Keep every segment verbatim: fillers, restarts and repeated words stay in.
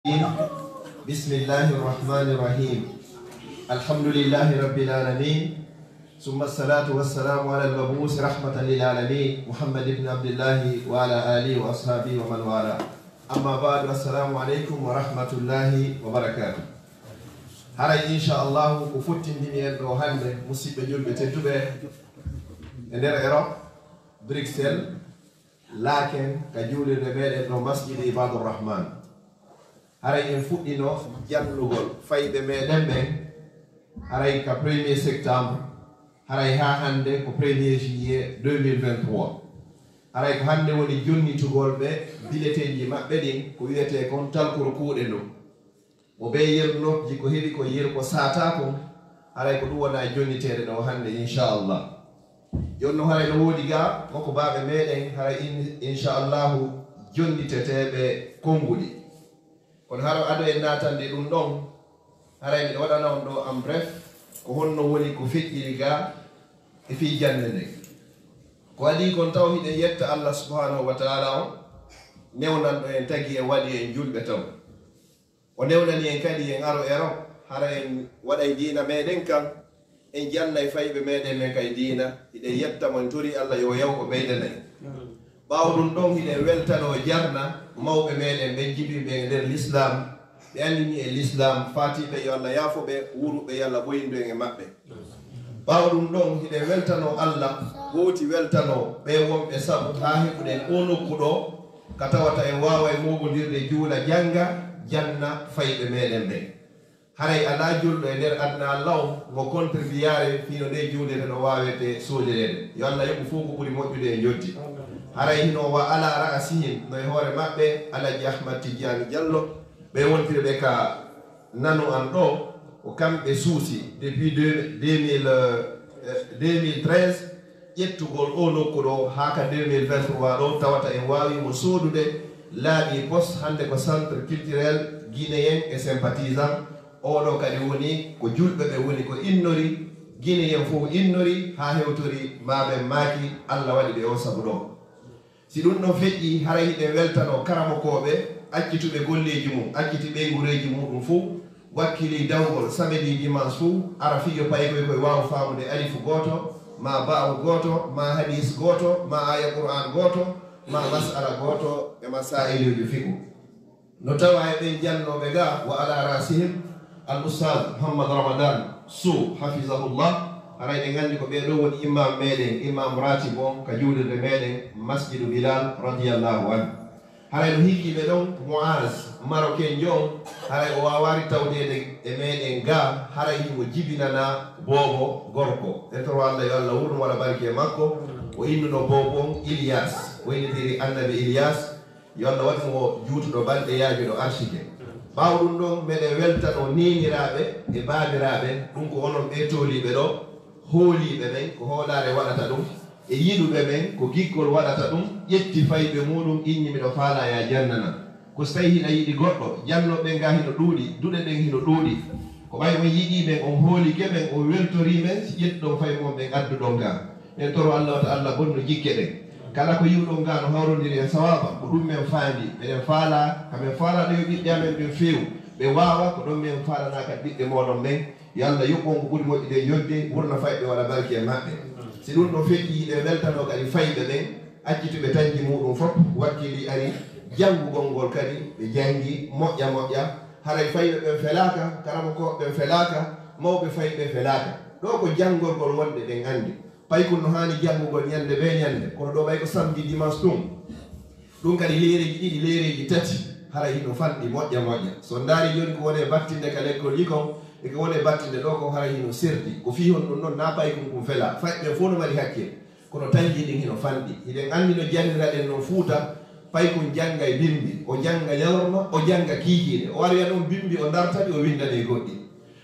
بسم الله الرحمن الرحيم. الحمد لله رب العالمين. ثم الصلاة والسلام على المبعوث رحمة للعالمين محمد بن عبد الله وعلى آله وأصحابه ومن والاه. أما بعد، السلام عليكم ورحمة الله وبركاته. Haray, inchallahu, ko fottindini en ɗo hannde, musidɓe julɓe tedduɓe, e nder Europe, Bruxelles, Laeken, ka juulirde meɗen ɗo Masjidi Ibadur Rahman. Haray en fuɗɗino jannugol fayɓe meɗen ɓen, haray ka premier septembre, haray haa hannde ko premier juillet deux mille vingt-trois. Haray ko hannde woni jonnitugol ɓe biletenji maɓɓe ɗin, ko wiyetee kon talkuru kuuɗe ndun. Mo bee yernooji ko heɓi ko yer ko saataa kon, haray ko ɗum wona jonniteede ɗo hannde, inchallah. Jooni non haray no woodi ga mokobaaɓe meɗen, haray in-, inchallahu, jonniteteeɓe konnguɗi. Kono hara ado en naatande ɗum ɗon, haray miɗo waɗana on ɗo en bref, ko honno woni ko feƴƴiri ga e fii jannde nden. Ko adii kon taw hiɗen yetta Allah subhanahu wa ta'ala on, newnanɗo en, tagi en, waɗi en julɓe taw. O newnani en kadi en aro Europe, hara en waɗay diina meɗen kan, en jannay fayɓe meɗen men kay diina, hiɗen yetta mo, en tori Allah yo yaw o ɓeydana en. Ɓaawo ɗum ɗon, hiɗen weltanoo jarna mawɓe meɗen ɓen jibinɓe e nder Lislaam, ɓe anndini e Lislaam, faatiiɓe yo Allah yaafo ɓe, wuuruɓe yo Allah ɓoyindu en e maɓɓe. Ɓaawo ɗum ɗon, hiɗen weltanoo Allah, gooti weltanoo ɓe wonɓe sabu haa heɓuɗen oo nokku ɗo, ka tawata en waaway mooɓondirde juula jannga, janna fayɓe meɗen ɓen. Haray alaa julɗo e nder aduna Allah on mo contribuyaare fii no nde juulirde no waawete soojireede. Yo Allah yoɓu fow ko ɓuri moƴƴude e njotti. Haray hino wa ala ra'asihim, no e hoore maɓɓe, Alaji Ahmad Tijjaani Jallo, ɓe wontiri ɓe ka nano an ɗo, ko kamɓe suusi depuis deux, deux mille, euh, deux mille treize, ƴettugol oo nokku ɗo haa ka deux mille vingt-trois ɗo, tawata en waawi mo soodude laaɓi pos, hannde ko Centre Culturel Guinéen et Sympathisants. Oo ɗo kadi woni ko julɓe ɓe woni ko innori, Guinéen fow innori, haa hewtori maa ɓen maaki, Allah waɗi ɓe oo sabu ɗo. Si ɗum ɗon feƴƴii, haray hiɗen weltanoo karamokooɓe accituɓe golleeji mum, acciti ɓeynguureeji muɗum fow, wakkilii dawgol samedi, dimanche fow, ara fii yo paykoy koy waawu faamude alifu gooto, maa ba'u gooto, maa hadiis gooto, maa aaya Qur'aan gooto, maa mas'ala gooto e masaa'iluuji fiqhu. No tawaa e ɓen jannooɓe ga, wa ala ra'sihim al Ustaaz Muhammad Ramadan Sow, hafizahullah. Haray ɗen anndi ko ɓee ɗoo woni imam meɗen, imam ratib on ka juulirde meɗen, Masjidu Bilal, radiyallahu anhu. Haray no hikki ɓe ɗon, Muaz, Marokenjo on, haray o waawaali tawdeede e meɗen ga, haray himo jibinanaa boobo gorko. En toro Allah yo Allah wurnu wala barke e makko. O innuno boobo on Ilyas, o innitiri Annabi Ilyas. Yo Allah waɗ mo juutuɗo balɗe, yaajuɗo arsike. Ɓaawo ɗum ɗon, meɗen weltanoo neeniraaɓe e baabiraaɓe, ɗum ko onon ɓee tooliiɓe ɗo, hooliiɓe ɓen, ko hoolaare waɗata ɗum, e yiɗuɓe ɓen, ko giggol waɗata ɗum, ƴetti fayɓe muuɗum, inni miɗo faalaa yaa jannana. Ko so tawii hiɗa yiɗi goɗɗo, jannooɓe ɓen gaa hino ɗuuɗi, duɗe ɗen hino ɗuuɗi. Ko ɓay on yiɗii ɓen, on hoolike ɓen, on weltorii ɓen, si ƴettuɗon fayɓe mon ɓen adduɗon gaa. Min toro Allah wata Allah bonnu jikke ɗen. Kala ko yi'uɗon gaa no hawrondiri e sawaaba, ko ɗum men faandi. Meɗen faalaa, ka men faalaa ɗo yo ɓiɓɓe amen ɓen feewu, ɓe waawa, ko ɗon men faalanaa kadi ɓiɓɓe mooɗon ɓen. Yo Allah yoɓ on ko ɓuri moƴƴude e yodde, wurna fayɓe, waɗa barke e maɓɓe. Si ɗum ɗon feƴƴii, hiɗen weltanoo kadi fayɓe ɓen, accituɓe tanji muuɗum fof, wakkili ari janngugol ngol kadi, ɓe janngi moƴƴa moƴƴa. Haray fayɓe ɓen felaaka, karamokooɓe ɓen felaaka, mawɓe fayɓe felaaka. Ɗoo ko janngorgol wonde ɓen anndi. Paykun no haani janngugol ñannde bee ñannde, kono ɗoo ɓay ko samedi, dimanche tun. Ɗum kadi leereeji ɗiɗi, leereeji tati, haray hino fanɗi moƴƴa moƴƴa. So on ndaari jooni ko woni e battinde ka lekkolji kon, e ko woni e battinde ɗoo kon, haray hino serti. Ko fii honɗun non? Naa paykun kun felaa. Fayɓe ɓen fow no mari hakkee. Kono tanji ɗin hino fanɗi. Hiɗen anndi no janniraɗen non Fuuta, paykun janngay bimbi, o jannga ñalorma, o jannga kiikiiɗe. O aroya non bimbi, o darta ɗi, o winnda ɗi e goɗɗi.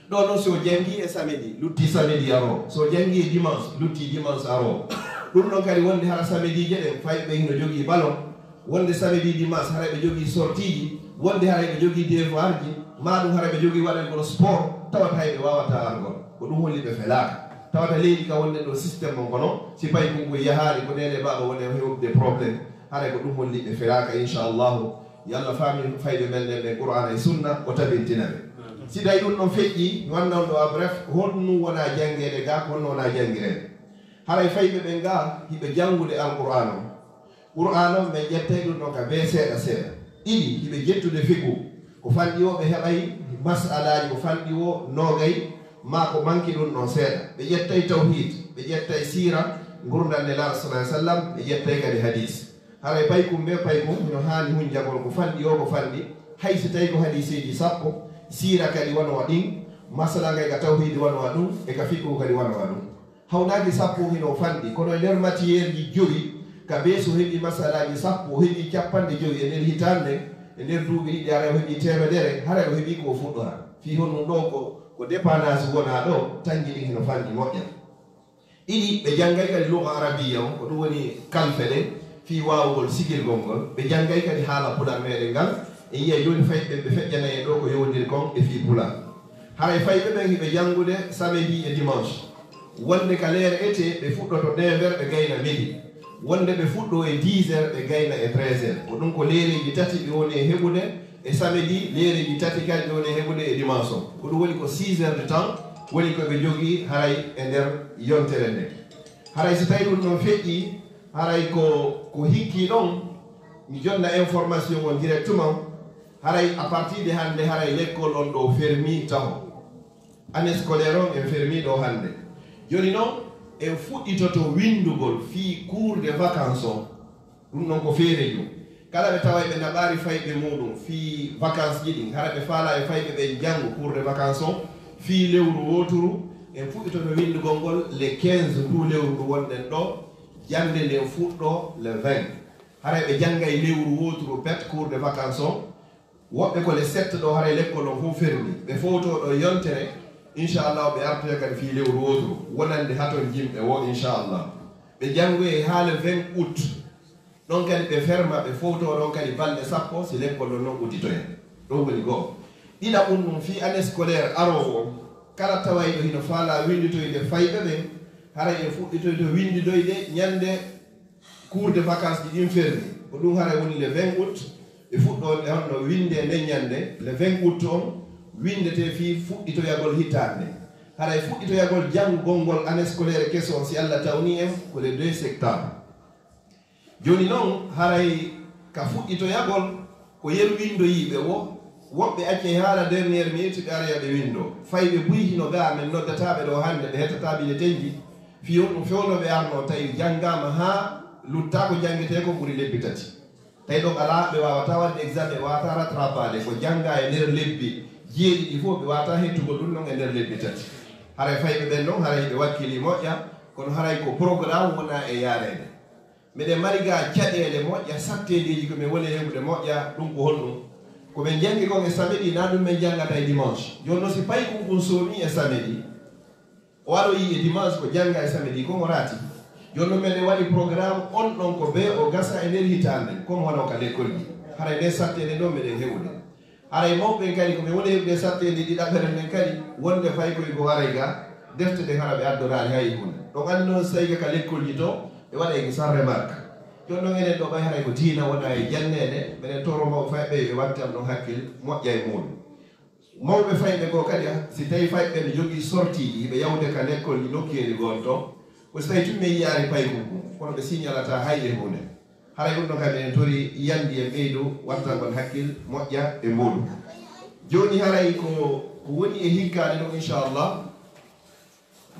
Ɗoo non, si o janngii e samedi, luttii samedi aroo. Si o janngii e dimanche, luttii dimanche aroo. Ɗum ɗon kadi wonde hara samediije ɗen, fayɓe ɓen hino jogii ballon. Wonde samedi, dimanche, haray ɓe jogii sortiiji. Wonde haray ɓe jogii devoirji. Maa ɗum haray ɓe jogii waɗagol sport, tawata hay ɓe waawataa argol. Ko ɗum holli ɓe felaaka. Tawata leydi ka wonde ɗo système on kono, si paykun yahaali, ko neene baaba woni e heɓude problème. Haray ko ɗum holli ɓe felaaka, inchallahu. Yo Allah faami fayɓe men ɓen ɓe Qur'aana e Sunna, o tabintina ɓe. Si tawi ɗum ɗon feƴƴi, mi wanna on ɗo a bref, honɗum wona janngeede ga, ko honno wona janngireede. Haray fayɓe ɓen ga, hiɓe janngude Alqur'aan on. Qur'aan on, ɓe ƴettay ɗum ɗon ka bee seeɗa seeɗa. Ɗiɗi, hiɓe ƴettude fiqhu. Ko fanɗi o, ɓe heɓay mas'alaaji, ko fanɗi o noogay, maa ko manki ɗum ɗon seeɗa. Ɓe ƴettay tawhiid, ɓe ƴettay siira, ngurndan Nelaaɗo sallallaahu alayhi wa sallam, ɓe ƴettay kadi hadiis. Haray paykum bee paykum hino haani hunjagol ko fanɗi o, ko fanɗi, hay si tawi ko hadiiseeji sappo, siira kadi wano wa ɗin, masala ngay ka tawhiidi wano wa ɗum, e ka fiqhu kadi wano wa ɗum. Hawnaaki sappo hino fanɗi, kono e nder matiyeerji jowi, ka bee so heɓi masalaaji sappo, o heɓi cappanɗe jowi e nder hitaande, e nder duuɓi ɗiɗi haray o heɓi teemedere, haray o heɓi ko o fuɗɗora. Fii honɗum ɗoo ko, ko dépendance wonaa ɗoo, tanji ɗin hino fanɗi moƴƴa. Ɗiɗi, ɓe janngay kadi lugha arabiyya on, ko ɗum woni kalfe ɗen, fii waawugol sigirgol ngol. Ɓe janngay kadi haala pular meɗen ngal. En yi'ay jooni fayɓe ɓe feƴƴanay en ɗoo ko yowondiri kon e fii pular. Haray fayɓe ɓen hiɓe janngude samedi e dimanche. Wonde ka leere etee, ɓe fuɗɗoto neuf heures, ɓe gayna midi. Wonde ɓe fuɗɗo e dix heures, ɓe gayna e treize heures. Ko ɗum ko leereeji tati ɓe woni e heɓude e samedi, leereeji tati kadi ɓe woni e heɓude e dimanche on. Ko ɗum woni ko six heures de temps woni ko ɓe jogii haray e nder yontere nden. Haray si tawi ɗum ɗon feƴƴi, haray ko, ko hikkii ɗon, mi jonna information on directement, haray à partir de hannde, haray lekkol on ɗo fermi taho. Année scolaire on en fermi ɗo hannde. Jooni non, en fuɗɗitoto winndugol fii cours de vacances on. Ɗum non ko feere jum. Kala ɓe taway ɓe naɓaali fayɓe muɗum fii vacances ji ɗin, hara ɓe faala e fayɓe ɓen janngu cours de vacances on fii lewru wooturu, en fuɗɗitoto winndugol ngol le quinze ndu lewru ndu wonɗen ɗo, jannde nden fuɗɗo le vingt. Haray ɓe janngay lewru wooturu pet cours de vacances on. Woɓɓe ko le sept ɗo, haray lekkol on fof fermi. Ɓe fowto ɗo yontere, inchallah, ɓe artoya kadi fii lewru wooturu, wonande haton jimɓe wo, inchallah. Ɓe janngoye haa le vingt août. Ɗon kadi ɓe ferma, ɓe fowto ɗon kadi balɗe sappo, si lekkol ɗon non udditoya. Ɗum woni goo. Ɗiɗaɓun ɗum fii année scolaire aroowo on, kala tawayɗo hino faalaa winnditoyde fayɓe ɓen, haray en fuɗɗitoyto winndidoyde ñannde cours de vacances ji ɗin fermi. Ko ɗum haray woni le vingt août, ɓe fuɗɗoyde honno winnde nden ñannde, le vingt août on, winndetee fii fuɗɗitoyagol hitaande. Haray fuɗɗitoyagol janngugol ngol année scolaire keso on, si Allah tawni en, ko le deux septembre. Jooni non, haray ka fuɗɗitoyagol, ko yer winndoyiiɓe wo, woɓɓe accay haala dernière minute, ɓe aroya ɓe winndoo. Fayɓe buy hino gaa, men noddataa ɓe ɗo hannde, ɓe hettataa biletenji. Fii honɗum? Fewndo ɓe arnoo, tawi janngaama haa luttaa ko janngetee kon ɓuri lebbi tati. Tawi ɗon alaa, ɓe waawataa waɗde examen, ɓe waawataa rattrapaade ko janngaa e nder lebbi jeeɗiɗi fof, ɓe waawataa hettugol ɗum ɗon e nder lebbi tati. Haray fayɓe ɓen ɗon, haray ɓe wakkilii moƴƴa, kono haray ko programme wonaa e yaareede. Miɗen mari gaa caɗeele moƴƴa, satteendeeji ko min woni e heɓude moƴƴa, ɗum ko honɗum? Ko min janngi kon e samedi, naa ɗum min janngata e dimanche. Jooni non, si paykun kun soomii e samedi, o aroyii e dimanche, ko jannga e samedi, ko mo raati. Jooni non, miɗen waɗi programme on ɗon ko bee o gasa e nder hitaande, comme wano ka lekkolji. Haray nden satteende ɗon miɗen heɓude. Haray mawɓe ɓen kadi, ko ɓe woni heɓude satteende ɗiɗaɓere nden kadi, wonde faykoy ko waray ga, defte ɗen hara ɓe addoraali hay huunde. Ɗon anndi noon, si tawii ka lekkolji to, ɓe waɗay ko sans remarque. Jooni non, enen ɗo ɓay haray ko diina wona e janneede, meɗen toro mawɓe fayɓe ɓe yo ɓe wattan ɗon hakkil moƴƴa e muuɗum. Mawɓe fayɓe goo kadi, si tawii fayɓe ɓen ne jogii sortiiji, ɓe yawde ka lekkolji nokkeeli goo ton, ko si tawii tun ɓe yiyaali paykun kun, kono ɓe signalataa hay e huunde. Haray ɗum ɗon kam, en tori yandi en ɓeydu wattangol hakkil moƴƴa e mboɗu. Jooni haray ko, ko woni e hikkaade ɗum, inchallah,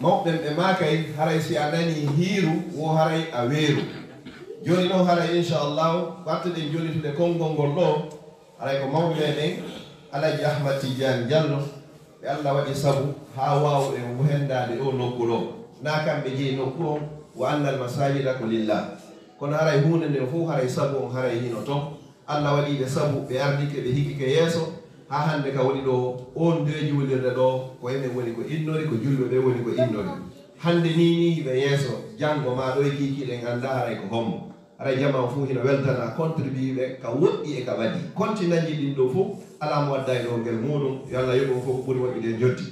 mawɓe ɓen ɓe maakay, haray si a nanii hiiru, wo haray a weeru. Jooni non haray, inchallah, wattuɗen jonnitude konngol ngol ɗo, haray ko mawɓe meɗen, Alaji Ahmad Tidiane Diallo, ɓe Allah waɗi sabu haa waawu en henndaade oo nokku ɗo. Naa kamɓe jeyi nokku on, wa annal masajida ko lillah. Kono haray huunde nden fof, haray sabu on, haray hino ton. Allah waɗi ɓe sabu, ɓe ardike, ɓe hikkike yeeso, haa hannde ka woni ɗo, on nde juulirde ɗo, ko enen woni ko innori, ko julɓe ɓe woni ko innori. Hannde nii nii hiɓe yeeso, janngo maa ɗo e kiikiiɗe en anndaa haray ko hombo. Haray jamaa on fof hino weltana contribué ɓe ka woɗɗi e ka ɓadii. Continentji ɗin ɗo fof, alaa mo addaay ɗo ngel muuɗum, yo Allah yoɓ on fof ko ɓuri moƴƴude e njotti.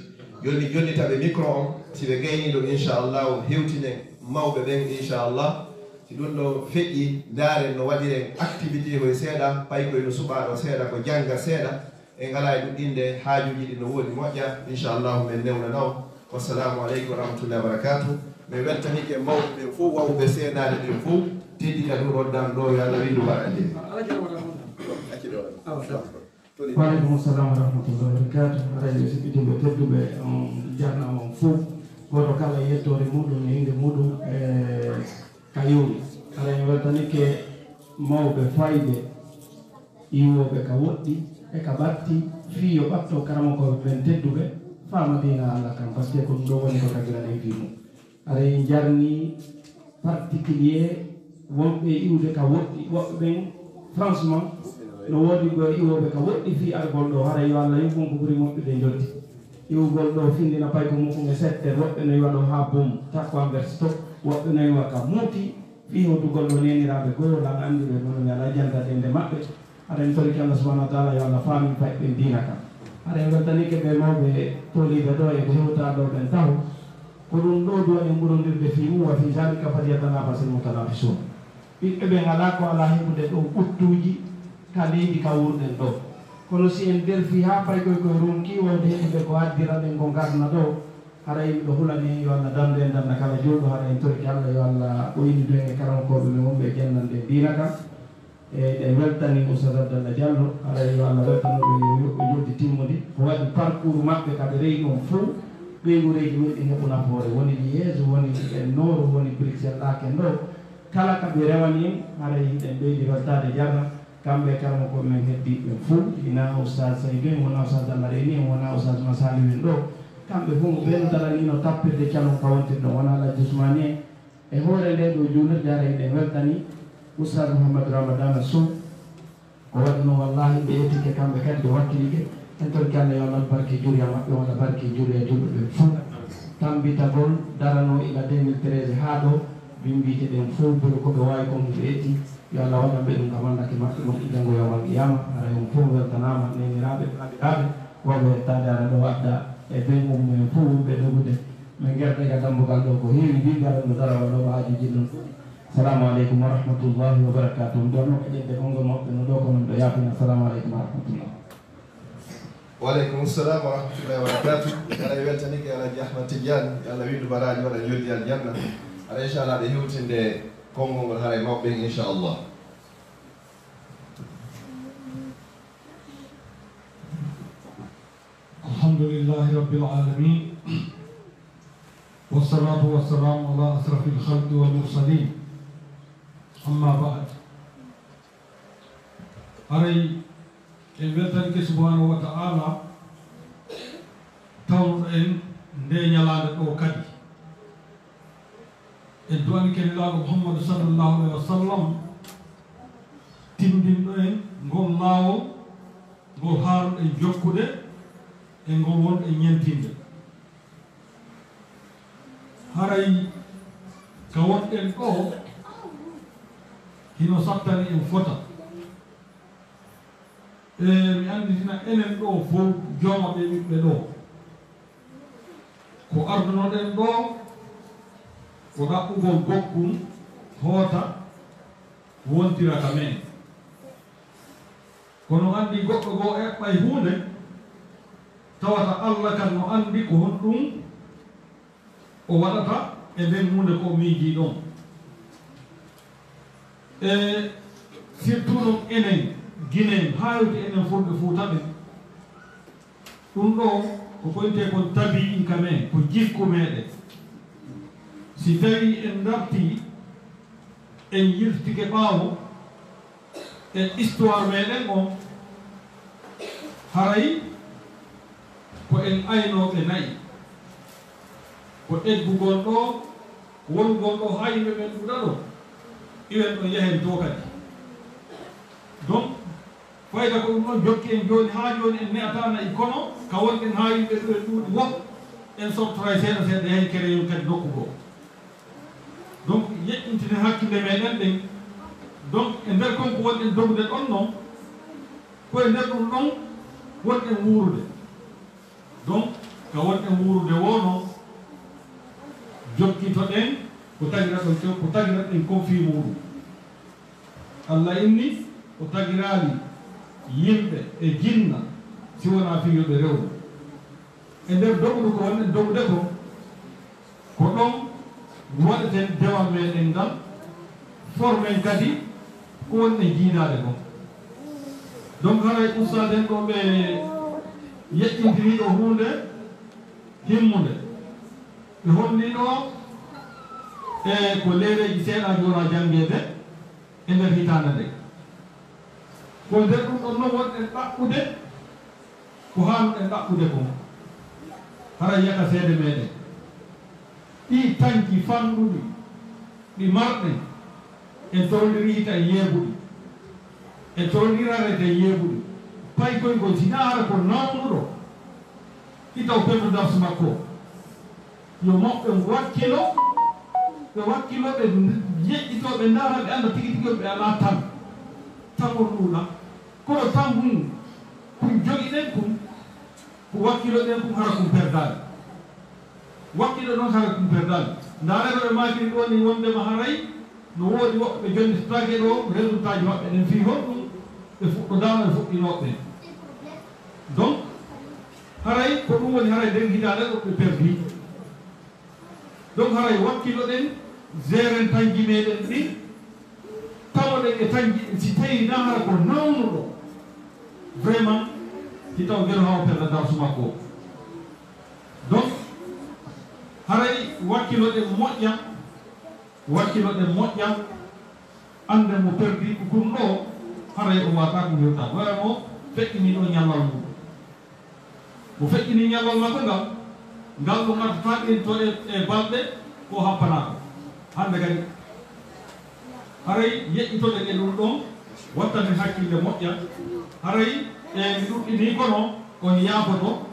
Jooni mi jonnita ɓe micro on, si ɓe gaynii ɗum, inchallah, hewtinen mawɓe ɓen, inchallah. Si ɗum ɗo feƴƴi, ndaaren no waɗiren activité ko e seeɗa, paykoy no suɓaa ɗo seeɗa, ko jannga seeɗa. En alaa e ɗuɗɗinde, haajuuji ɗi no woodi moƴƴa, inchallahu men newnana on. Wassalamu aleykum wa rahmatullahi wa barakatuh. Mi weltanike mawɓe ɓen fof, wawɓe seedaade ɓen fof, teddina ɗum, roddan ɗo, yo Allah windu barande. Waaleykum salam wa rahmatullahi wa barakatuh. Haray, yo siɓɓidiiɓe tedduɓe, on jarnaama on fof. Gooto kala e yettoore muɗum e innde muɗum e ka yowri. Haray, en weltanike mawɓe fayɓe, iwooɓe ka woɗɗi e ka ɓatti, fii yo ɓatto karamokooɓe ɓen tedduɓe, faa Madiina Allah kan, parce que ko ɗum ɗo woni ko tagiraɗen fii mum. Haray, en jarnii particulier wonɓe iwde ka woɗɗi, woɓɓe ɓen, franchement, no woodi ɓe iwooɓe ka woɗɗi fii argol ɗo, haray yo Allah yoɓ on ko ɓuri moƴƴude njotti. Iwgol ɗo findina payko muɗum e sept heures, woɓɓe no iwa ɗo haa boom, takko anverse to, woɓɓe no iwa ka muuti, fii hoddugol ɗo neeniraaɓe goo, lan anndi ɓe, kono mi alaa jantade innde maɓɓe. Haray en torike Allah subhanahu wa taala yo Allah faamin fayɓe ɓen diina kan. Haray en weltanike ɓe mawɓe tooliiɓe ɗo e ɓe hewtaa ɗo ɓen taho. Ko ɗum ɗo duwaɗen ɓurondirde fii mum, wa fii zaalika falyatanafasil mutanafisun. Ɓiɓɓe ɓen alaa ko alaa heɓude ɗo ɓuttuuji ka leydi ka wuurɗen ɗo. Kono si en delfii haa paykoy koy ronki wawde heɓude ko addira ɗen ko ngarna ɗo, haray miɗo hulani en yo Allah dandu en danda kala juulɗo, haray en torike Allah yo Allah ɓoynidu en e karamokooɓe men wonɓe e jannande diina kan. E, eɗen weltani Oustaz Abdallah Diallo, haray yo Allah weltanu ɓe, yo yoɓ ɓe njoɓdi timmundi. Ko waɗi parcours maɓɓe ka ɓe rewi ɗon fof, ɓeynguureeji men ɗin heɓu nafoore. Woni Liège, woni en Nooru, woni Bruxelles, ɗaken ɗo. Kala ka ɓe rewani en, haray hiɗen ɓeydi weltaade jarna. Kamɓe e karamokooɓe men heddiiɓe ɓen fof, hinaa Oustaz Saydou en, wonaa Oustaz Amar en, wonaa Oustaz Masaliou en ɗo. Kamɓe fof, ɓe no daraniino tappirde calon ka wontirɗon, wonaa Alhaji Ousmane en. E hoore ndee ɗoo juulirde, haray hiɗen weltani Oustaz Mouhamadou Ramadana Sow. Ko waɗi noon, wallaahi, ɓe etike kamɓe kadi, ɓe wakkilike. En torike Allah yo Allah waɗ barke e juriya maɓɓe, walla barke e juriya juulɓe ɓe fof. Tammbitagol daranoo ila deux mille treize haa ɗoo, bimbiiɗe ɗen fof, beru ko ɓe waawi kon ɓe etti. Yo Allah waɗan ɓe ɗum ka mallake maɓɓe moƴƴi janngo yawmal qiyama. Haray on fof weltanaama, neeniraaɓe, banndiraaɓe, wonɓe hettaade hara ɗoo, adda e ɓen ummo en fof wonɓe dogude. Min ngarta ka dambugal ɗo, ko heewi bimbi aɗa no dara wano ko haajuuji ɗum. Salamu aleykum wa rahmatullahi wa barakatuh. Mi ɗon no ko ƴetde konngol maɓɓe no ɗo, ko non ɗo yaafina. Salamu aleykum wa rahmatullah. Wa aleykum salam wa rahmatullahi wa barakatuh. Haray weltanike Alhaji Ahmad Tidiane, yo Allah windu baraaji, waɗa njoɓdi aljanna. Haray inchallah, ɗe hewtinde konngol ngol haray mawɓe ɓen, inchallah. الحمد لله رب العالمين، والصلاة والسلام على أشرف الخلق والمرسلين. أما بعد. Haray en weltanike subhanahu wa ta'ala, tawnuɗo en nde ñalaande ɗo kadi. En du'anike Nelaaɗo Muhammadu sallallahu alaihi wa sallam, tinndinɗo en ngol laawol, ngol haaruɗen jokkude, e ngol wonɗen ñentinde. Haray ka wonɗen ɗo, hino sattani en fota. E mi annditina enen ɗo fow, jooma ɓe ɓiɓɓe ɗo, ko ardunoɗen ɗo, ko ɗaɓɓugol goɗɗum, hoota, wontira ka men. Kono anndi goɗɗo goo eɓɓay huunde, tawata Alla kan no anndi ko honɗum o waɗata e nden huunde ko o miijii ɗon. E surtout non enen Ginen, haa hewti enen Fulɓe Fuuta ɓen, ɗum ɗo ko koyntee kon tabi'i ka men, ko jikku meɗen. Si tawii en dartii, en yiltike ɓaawo, e histoire meɗen on, haray ko en aynooɓe na'i. Ko eggugol ɗo, wonugol ɗo haa yimɓe ɓen ɗuuɗa ɗo, iwen ɗon yahen to kadi. Donc, fayda ko ɗum ɗon jokki en jooni, haa jooni en ne'ataa na'i, kono ka wonɗen haa yimɓe ɗo en ɗuuɗi woo, en softoray seeɗa seeɗa, yahen kereyol kadi nokku goo. Donc, yeƴƴintinen hakkille meɗen ɗen. Donc, e nder kon ko wonɗen dogude ɗon non, ko e nder ɗum ɗon wonɗen wuurude. Donc, ka wonɗen wuurude woo non, jokkitoɗen Ko tagira ɗon kew, ko tagira ɗen kon fii muuɗum. Allah inni o tagiraali yimɓe e jinna si wonaa fii yo ɓe rewru. E nder dogudu ko wonɗen dogude kon, ko ɗon waɗeten dewal meɗen ngal, formen kadi ko wonɗen jiidaade kon. Donc haray ustaad en ɗo ɓe yeƴƴintini ɗo huunde himmunde. Ɓe holli ɗo e ko leereeji seeɗaaji wona janngeede e nder hitaande nde. Ko nder ɗum ɗon non wonɗen ɗaɓɓude ko haanuɗen ɗaɓɓude kon. Haray yaka seede meɗen. Ɗii taŋki fanɗuɗi ɗi marɗen, en towliri hita e yeebuɗi, en towlirarete e yeebuɗi. Paykoygol si hara ko nawnuɗo, hita o perdu darsu makko. Yo moɓɓe wakkilo, ɓe wakkilo, ɓe yeƴƴito, ɓe ndaara, ɓe annda tigi tigi ɓe alaa tan. Tan on ɗuuɗa. Kono tan hun, kun jogiɗen kun, ko wakkiloɗen kun hara kun perdaali. Wakkilo ɗon hara kun perdaali. Ndaare no ɓe maakiri ɗo ni wondema haray no woodi woɓɓe ɓe jonnitataake ɗo résultat ji maɓɓe ɗen fii honɗum ɓe fuɗɗodaama e fuɗɗinooɓe ɓen. Donc, haray ko ɗum woni haray nden hitaande ɗo ɓe perdi. Donc haray wakkiloɗen, géren taŋji meɗen ɗin, tawoɗen e taŋji ɗin, si tawi na hara ko nawnuɗo, vraiment, hitaw geno hawa perda darsu makko o. Donc haray wakkiloɗen moƴƴa, wakkiloɗen moƴƴa, annden mo perdi ko ɗum ɗo, haray o wata ko yewta. Wara mo feƴƴini ɗo ñallal mum. Mo feƴƴini ñallal makko ngal, ngal ɗum artata ɗin to e, e balɗe ko happanaako. Hannde kadi, haray yeƴƴitoɗen e ɗum ɗon, wattanen hakkille moƴƴa. Haray e mi ɗuɗɗini kono on yaafoto.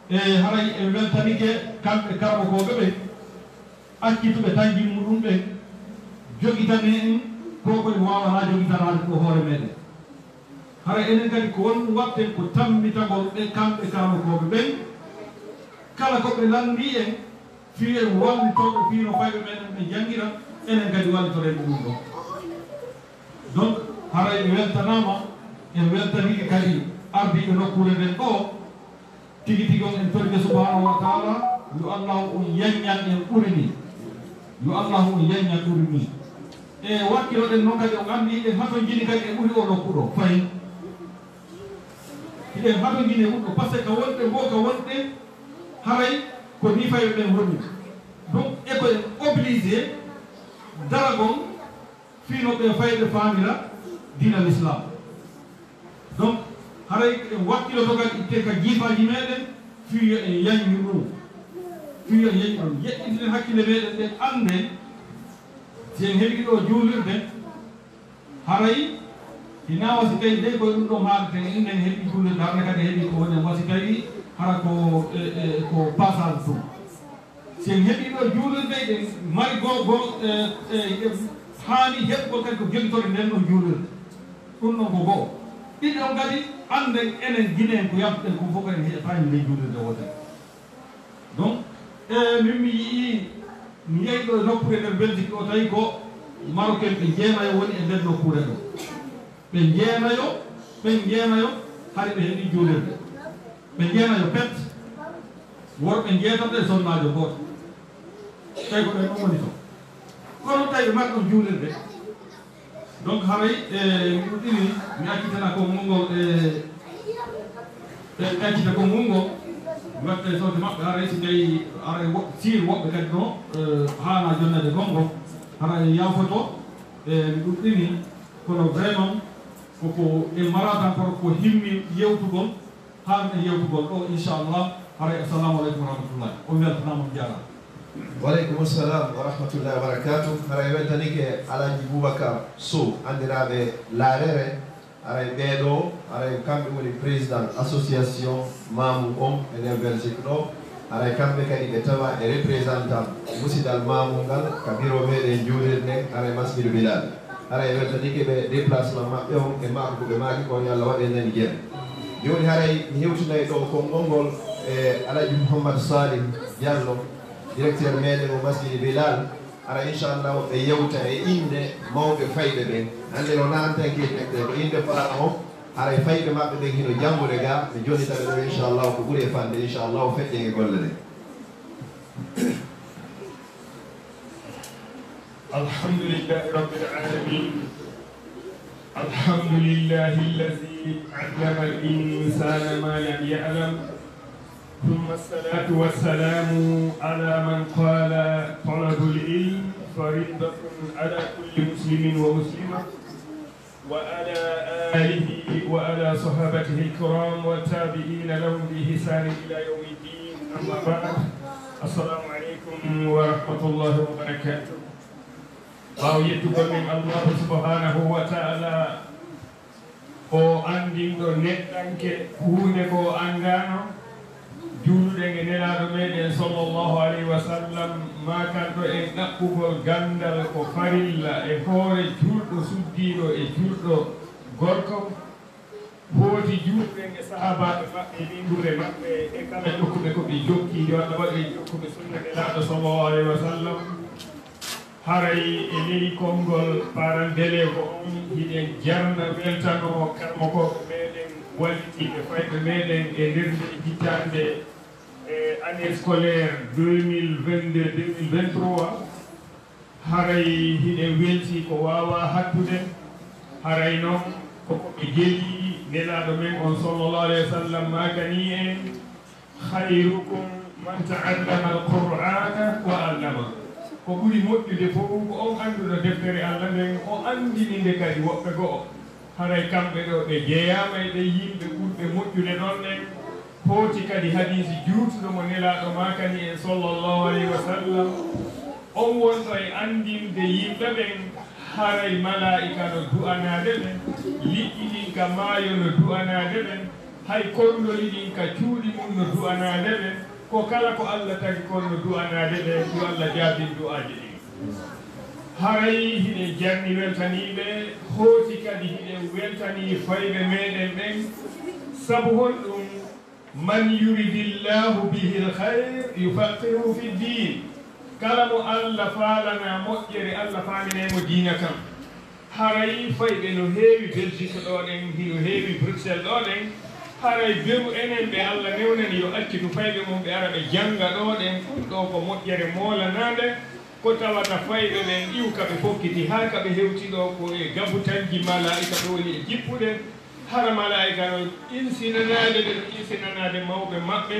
E haray en weltanike kamɓe karmokooɓe ɓen, accituɓe taŋji muɗum ɓen, jogitane en ko koye waawanaa jogitanaade ɗo hoore meɗen. Hara enen kadi ko wonɗum waɗten ko tammitagol ɓe kamɓe karamokooɓe ɓen, kala ko ɓe lanndii en, fii en wallitooɓe fii no fayɓe meɗen ɓe janngira, enen kadi wallitoren ɓe ɗum ɗon. Donc, haray ɓe weltanaama, en weltanike kadi ardiiɓe nokkuure nden ɗoo, tigi tigi on en torike subhanahu wa taala, yo Allahu on yaññan en ɓuri ni, yo Allahu on yaññan ɓuri ni. E wakkiloɗen noon kadi, on anndi hiɗen hatonjini kadi e ɓuri o nokku ɗo fayi. Hiɗen hatonjini e ɓuri ɗo, par ce que ka wonɓe ngo, ka wonɓe haray ko ni fayɓe ɓen woni. Donc, e ko en obligé daragol fii no ɓe fayɓe faamira diina l'islam. Donc, haray en wakkiloto kadi itte ka jiifaaji meɗen, fii yo en yaññu ɗum. Fii yo en yaññu ɗum. Yeƴƴintinen hakkille meɗen ɗen, annden si en heɓi ɗo juulirde, haray hinaa wasi tawi de koye ɗum ɗo maareten, en heɓi juulirde, hara kadi heɓi ko woni wasi tawi hara ko, e, e, ko passage ɗum. Si en heɓii ɗo juulirde, eɗen mari goo, goo, e, e, eɗen haani heɓugol kadi ko jogitore nden ɗon juulirde. Ɗum ɗon ko goo. Ɗiɗi on kadi, annden enen Gine en ko yaltuɗen kon fof ko en heƴataani nden juulirde wootere. Donc, e, min mi yi'ii, mi yehi ɗo e nokkuure nder Belgique ɗo, tawi ko Marocain ɓe jeenayo woni e nden nokkuure ɗo. Ɓe njeenayo, ɓe njeenayo, hari ɓe heɓi juulirde. Ɓe njeenayo pet, worɓe njeetato e sonnaajo gooto. Tawi ko ɓen ɗon woni to. Kono tawi ɓe mari ɗon juulirde. Donc haray, e, mi ɗuɗɗini, mi accitana konngol ngol, e, e, mi accita konngol ngol, mi watta e sawte maɓɓe, haray si tawi, haray wo-, si woɓɓe kadi no, e, haana jonnede konngol, haray yaafoto, e, mi ɗuɗɗini, kono vraiment, koko en mara tan kono ko himmi yewtugol, haa en yewtugol ɗo, inchallah. Haray, assalamu aleykum wa rahmatullahi. On weltanaama, on jaaraama. Waleykum salam wa rahmatullahi wa barakatuh. Haray weltanike Alhaji Boubacar Sow, anndiraaɓe Laarere. Haray ɓee ɗoo, haray kamɓe woni président association Mamoun on e nder Belgique ɗo. Haray kamɓe kadi ɓe tawa e représentant musidal Mamoun ngal ka bureau meɗen juulirde nden, haray Masjidou Bilal. Haray weltanike ɓe déplacement maɓɓe on e maako ko ɓe maaki kon, yo Allah waɗ en nani jam. Jooni haray mi hewtinay ɗo konngol ngol e Alhaji Mouhammad Salih Diallo, directeur meɗen mo Masjidi Bilal. Hara inchallahu ɓe yewta e innde mawɓe fayɓe ɓen. Hannde o naantanke defte ko innde faala on. Haray fayɓe maɓɓe ɓen hino janngude ga, ɓe jonnita ɓe ɗo inchallahu ko ɓuri e fande inchallahu feƴƴen e golle ɗen. الحمد لله رب العالمين. الحمد لله الذي علم الإنسان ما لم يعلم. ثم الصلاة والسلام على من قال: طلب العلم فريضة على كل مسلم ومسلمة، وعلى آله وعلى صحابته الكرام والتابعين لهم بإحسان إلى يوم الدين. أما بعد، السلام عليكم ورحمة الله وبركاته. Ɓaawo yettugol men Allahu subhanahu wa ta'ala, o anndinɗo neɗɗanke huunde ko o anndaano, juuluɗen e Nelaaɗo meɗen sallallahu alayhi wa sallam, maakanɗo en ɗaɓɓugol ganndal ko farilla e hoore juulɗo suddiiɗo e juulɗo gorko, hooti juuluɗen e sahaabaaɓe maɓɓe, ɓinnguure maɓɓe, e kala jokkuɓe ko ɓe jokki, yo Allah waɗu en jokkuɓe sunna Nelaaɗo sallallahu alayhi wa sallam. Haray e ley konngol parents d'élèves on, hiɗen jarna weltanoo karamokooɓe meɗen wallitiiɓe fayɓe meɗen e nder nde hitaande, e année scolaire deux mille vingt-deux deux mille vingt-trois. Haray hiɗen weltii ko waawaa hattude. Haray non ko ko ɓe gelii Nelaaɗo men on sallallahu alayhi wa sallam maakanii en: خيركم من تعلم القرآن وعلمه. Ko ɓuri moƴƴude fow ko on annduɗo deftere Allah nden, o anndini nde kadi woɓɓe go'o. Haray kamɓe ɗoo ɓe jeyaama e ɓen yimɓe ɓurɓe moƴƴude ɗon ɗen. Hooti kadi hadiisi juutuɗo mo Nelaaɗo maakani en sallallahu alayhi wa sallam, on wonɗo e anndinde yimɓe ɓen, haray malaa'ika no du'anaade ɓe, liƴƴi ɗin ka maayo no du'anaade ɓe, hay konndoli ɗin ka cuuɗi mun no du'anaade ɓe, ko kala ko Allah tagi kon no du'anaade ɓe, yo Allah jaabin du'aaji ɗin. Haray hiɗen jarni weltaniiɓe, hooti kadi hiɗen weltanii fayɓe meɗen ɓen, sabu honɗum? من يرد الله به الخير يفقهه في الدين. Kala mo Allah faalana moƴƴere, Allah faaminay mo diina kan. Haray fayɓe no heewi Belgique ɗoo ɗen, hino heewi Bruxelles ɗoo ɗen. Haray beru enen ɓe Allah newnani yo accitu fayɓe mum ɓe ara ɓe jannga ɗoo ɗen, ɗum ɗoo ko moƴƴere moolanaande. Ko tawata fayɓe ɓen iw ka ɓe fokkiti haa ka ɓe hewti ɗoo ko e gabutanji malaa'ika ɓe woni e jippude. Hara malaa'ika no insinanaade ɓe, no insinanaade mawɓe maɓɓe.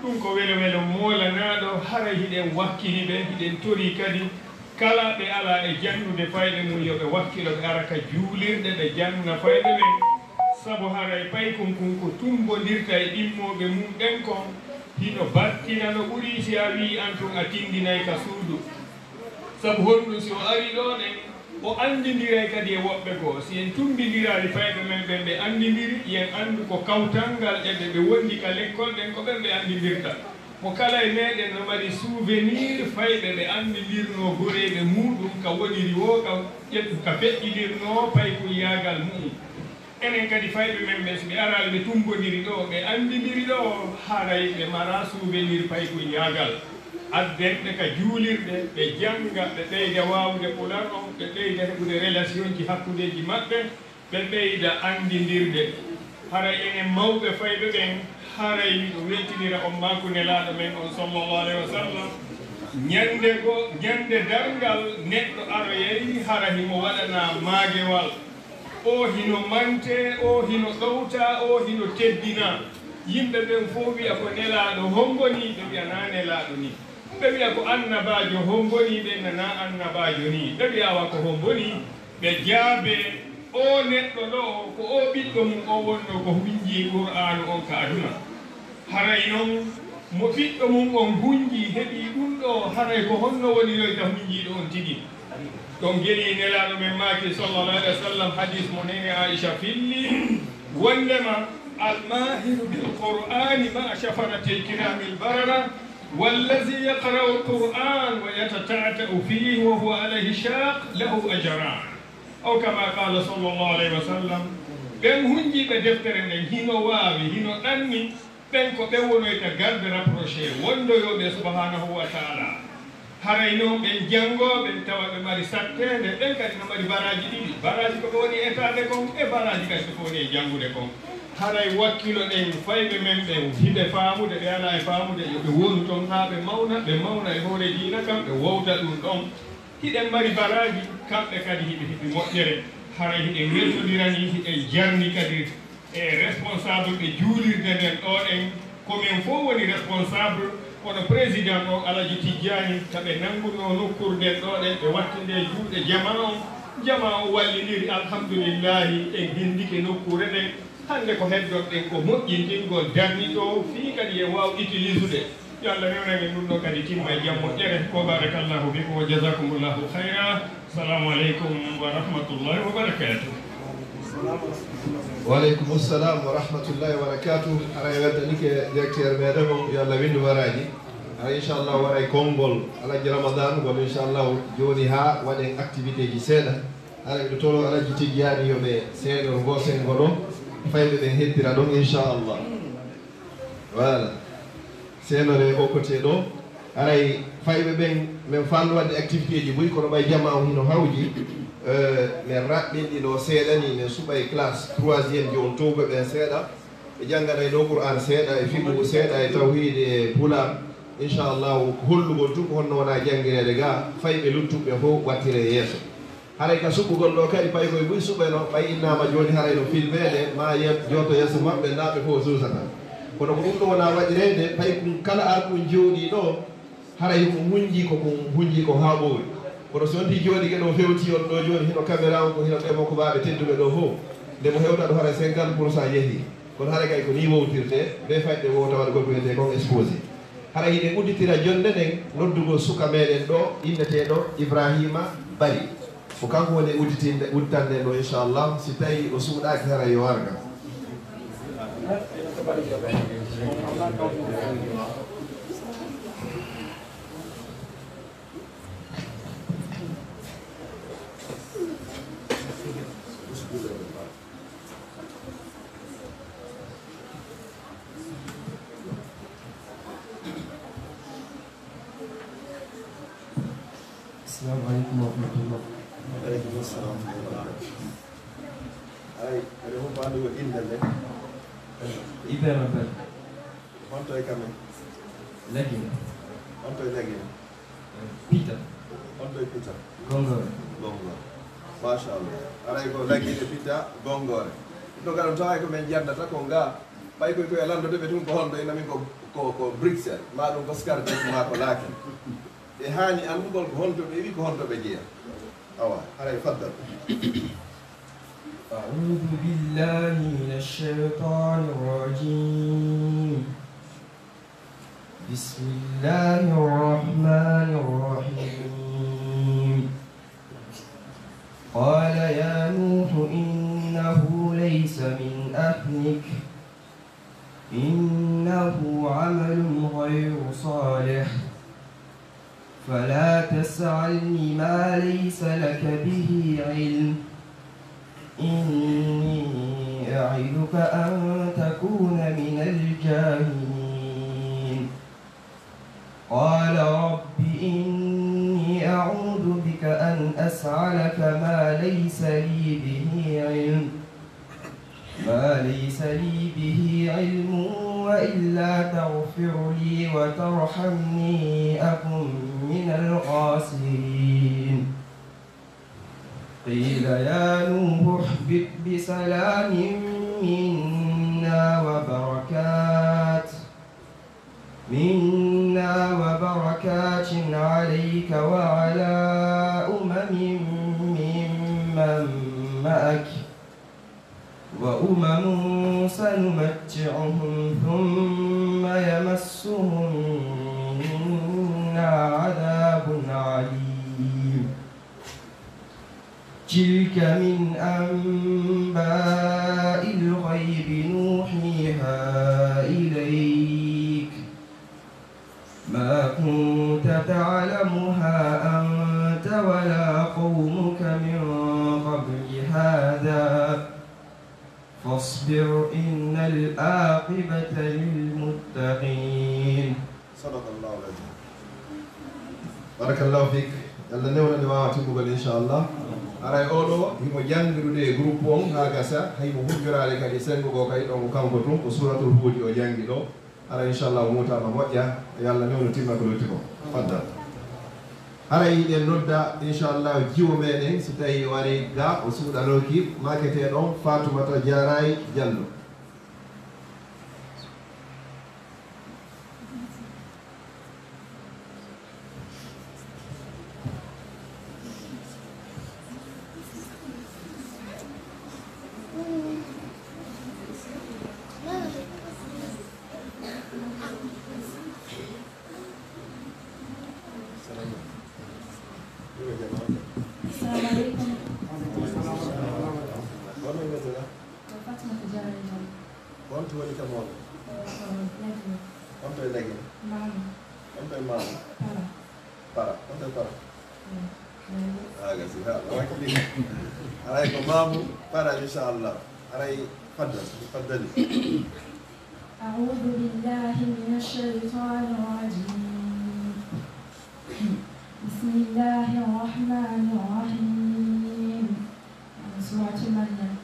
Ɗum ko welo welo moolanaaɗo. Haray hiɗen wakkili ɓe, hiɗen torii kadi kala ɓe alaa e jannude fayɓe mum yo ɓe wakkilo ɓe ara ka juulirɗe ɓe janna fayɓe ɓen. Sabu haray paykun kun ko tumbondirta e ɗimmooɓe mum ɓen kon, hino battina no ɓuri si a wi'i an tun a tindinay ka suudu. Sabu honɗum si o arii ɗoo ɗen, o anndindiray kadi e woɓɓe goo. Si en tummbindiraali fayɓe men ɓen ɓe anndindiri, yen anndu ko kawtal ngal e ɓe ɓe wondi ka lekkol ɗen ko ɓen ɓe anndindirta. Mo kala e meɗen no mari souvenir fayɓe ɓe anndindirnoo goreeɓe muuɗum ka woniri woo, ka ƴettu ka feƴƴinirnoo paykuyyaagal mu'um. Enen kadi fayɓe men ɓen, si ɓe araali ɓe tummbondiri ɗoo, ɓe anndindiri ɗoo, haray ɓe maraa souvenir paykuyyaagal. Adden ɓe ka juulirɗe, ɓe jannga, ɓe ɓeyda waawude pular on, ɓe ɓeyda heɓude relationji hakkundeeji maɓɓe, ɓe ɓeyda anndindirde. Haray enen mawɓe fayɓe ɓen, haray miɗo weltinira on maaku Nelaaɗo men on sallallahu alayhi wa sallam. Ñannde goo, ñannde darngal neɗɗo aroyay hara himo waɗanaa maagewal. Oo hino mantee, oo hino ɗowtaa, oo hino teddinaa. Yimɓe ɓen fow wi'a ko Nelaaɗo hombo nii, ɓe wi'a naa Nelaaɗo nii. Ɓe wi'a ko Annabaajo hombo nii, ɓe wi'a naa Annabaajo nii. Ɓe wi'a awa ko hombo nii, ɓe jaabee, oo neɗɗo ɗoo, ko oo ɓiɗɗo mum oo wonnoo ko hunjii Qur'aanu on ka aduna. Haray non, mo ɓiɗɗo mum on hunjii heɓii ɗum ɗoo, haray ko honno woniroyta hunjiiɗo on tigi? Ɗon gelii Nelaaɗo men maaki, sallallahu alayhi wa sallam, hadiis mo neene Aisha filli, wonndema, الماهر بالقرآن مع الشفرة الكرام البررة، والذي يقرأ القرآن ويتتعتع فيه وهو عليه شاق له أجران. أو كما قال صلى الله عليه وسلم. Ɓen hunjiiɓe deftere nden hino waawi, hino ɗanni, ɓen ko ɓe wonoyta garde rapproché wondoyooɓe subhanahu wa ta'ala. Haray noon ɓen janngooɓe tawa ɓe mari satteende, ɓen kadi no mari baraaji ɗiɗi. Baraaji ko ɓe woni etaade kon e baraaji kadi ko ɓe woni e janngude kon. Haray wakkiloɗen fayɓe men ɓen, hiɓe faamude, ɓe alaa e faamude, yo ɓe wonu ton haa ɓe mawna, ɓe mawna e hoore diina kan, ɓe wowta ɗum ɗon. Hiɗen mari baraaji, kamɓe kadi hiɓe heɓi moƴƴere. Haray hiɗen weltondirani, hiɗen jarni kadi e responsable ɓe juulirde nden ɗo ɗen, ko men fof woni responsable, kono président o Alaji Tijjaani, ka ɓe nanngunoo nokkuure nden ɗo ɗen, ɓe wattinde e juuɗe jamaa on. Jamaa o wallindiri, alhamdulillahi, en ginndike nokkuure nden. Hannde ko heddoɗen ko moƴƴintingol, darnitoo, fii kadi en waaw utilisude. Yo Allah rewnan en ɗum ɗo kadi timma e jam moƴƴere. Ko barakallahu bikum wa jazakumullahu khayra. Assalamu aleykum wa rahmatullahi wa barakatuh. Wa aleykum salam wa rahmatullahi wa barakatuh. Haray weltanike directeur meɗen on, yo Allah windu baraaji. Haray inchallah waray konngol Alaji Ramadan ngol inchallah jooni haa waɗen activité ji seeɗa. Haray miɗo toro Alaji Tijjaani yo ɓe seeɗor ngo senngo ɗo. Fayɓe ɓen heddira ɗon inchallah. Voilà. Seenore o côté ɗo, haray fayɓe ɓen, men faalno waɗde activité ji buy, kono ɓay jamaa on hino hawji, eh, men raɓɓinɗino seeɗa ni, men suɓay classe troisième ji on towɓe ɓen seeɗa, ɓe jannganay ɗo Qur'an seeɗa, e fiqhu seeɗa, e tawhiid, e pulaar. Inchallahu, hollugol tun ko honno wona janngireede ga, fayɓe luttuɓe fof wattire yeeso. Haray ka suɓugol ɗo kadi, pay koye buy suɓeno, ɓay innaama jooni, haray no filmeede, ma ye-, jooto yeeso maɓɓe, naaɓe fof o suusata. Kono ko ɗum ɗo wona waɗireede, pay kun kala ar kun jooɗii ɗo, haray ko hunji ko kun hunji ko haa ɓooyi. Kono si on ti jooɗike ɗo fewti on ɗo jooni, hino caméra on ko hino ɓe mo ko ɓaaɓe tedduɓe ɗo fof. Nde mo hewta ɗo haray cinquante pour cent yehi. Kono haray kay ko ni wowtirte, be fayɓe wowta waɗugol ko wiyetee kon exposé. Haray hiɗen udditira jonnde nden, noddugol suka meɗen ɗo, inneteeɗo Ibrahima Bari. Ko kanko woni udditinde, udditande ɗo, inchallah. Si tawi o suuɗaaki, hara yo arga. Assalamu aleykum wa rahmatullah. Aleykum salam wa rahmatullah. Ay, eɗen fof anndi ko innde nde. Ibrahima Bari. Honto e Kamen? Lagine. Honto e Lagine? Pita. Honto e Pita? Gongore. Gongore. Machallah. Haray ko Lagine, Pita, Gongore. Ɗum ɗo kadi on taway ko men jannata ko nga. Ɓay koy koye lanndode ɓe tun ko honto, ina min ko, ko, ko Bruxelles, ma ɗum ko Scarbeck, ma ko Laken. Ɓe haani anndugol ko honto ɓe iwi, ko honto ɓe jeya. Awa, haray faddal. أعوذ بالله من الشيطان الرجيم. بسم الله الرحمن الرحيم. قال يا نوح إنه ليس من أهلك، إنه عمل غير صالح، فلا تسألني ما ليس لك به علم، إني أعظك أن تكون من الجاهلين. قال رب إني أعوذ بك أن أسألك ما ليس لي به علم، ما ليس لي به علم، وإلا تغفر لي وترحمني أكن من الخاسرين. قيل يا نوح اهبط بسلام منا وبركات، منا وبركات عليك وعلى أمم ممن معك، وأمم سنمتعهم ثم يمسهم منا عذاب عليم. تلك من أنباء الغيب نوحيها إليك، ما كنت تعلمها أنت ولا قومك من قبل هذا، فاصبر إن العاقبة للمتقين. صدق الله العظيم. Barakallahu fik. Yalla newna nde waawa timmugol, inchallah. Aray oɗo himo janngirude e groupe on haa gasa, hay mo hujjoraade kadi senngo goo kadi ɗon ko kanko tun, ko suuratul Huudi o janngi ɗo. Aray inchallah o muutaama moƴƴa, yalla newno timma ko lutti ko. Faddal. Haray hiɗen nodda inchallah jiwo meɗen, si tawi o ari ga o suuɗanooki, maaketee ɗon Faatumata Jaaraay Jallo. Assalamu aleykum. Ko Fatmata Jaara Jaw. Ko honto woni ka mooɗon? Ko, ko Lagine. Honto e Lagine? Maamu. Honto e Maamu? Para. Para. Honto e Para? Eh, Lagine. Ah, gasi. Ha, wakkili. Haray ko Maamu Para, inchallah. Haray faddal, faddali. أعوذ بالله من الشيطان الرجيم. بسم الله الرحمن الرحيم. سورة مريم.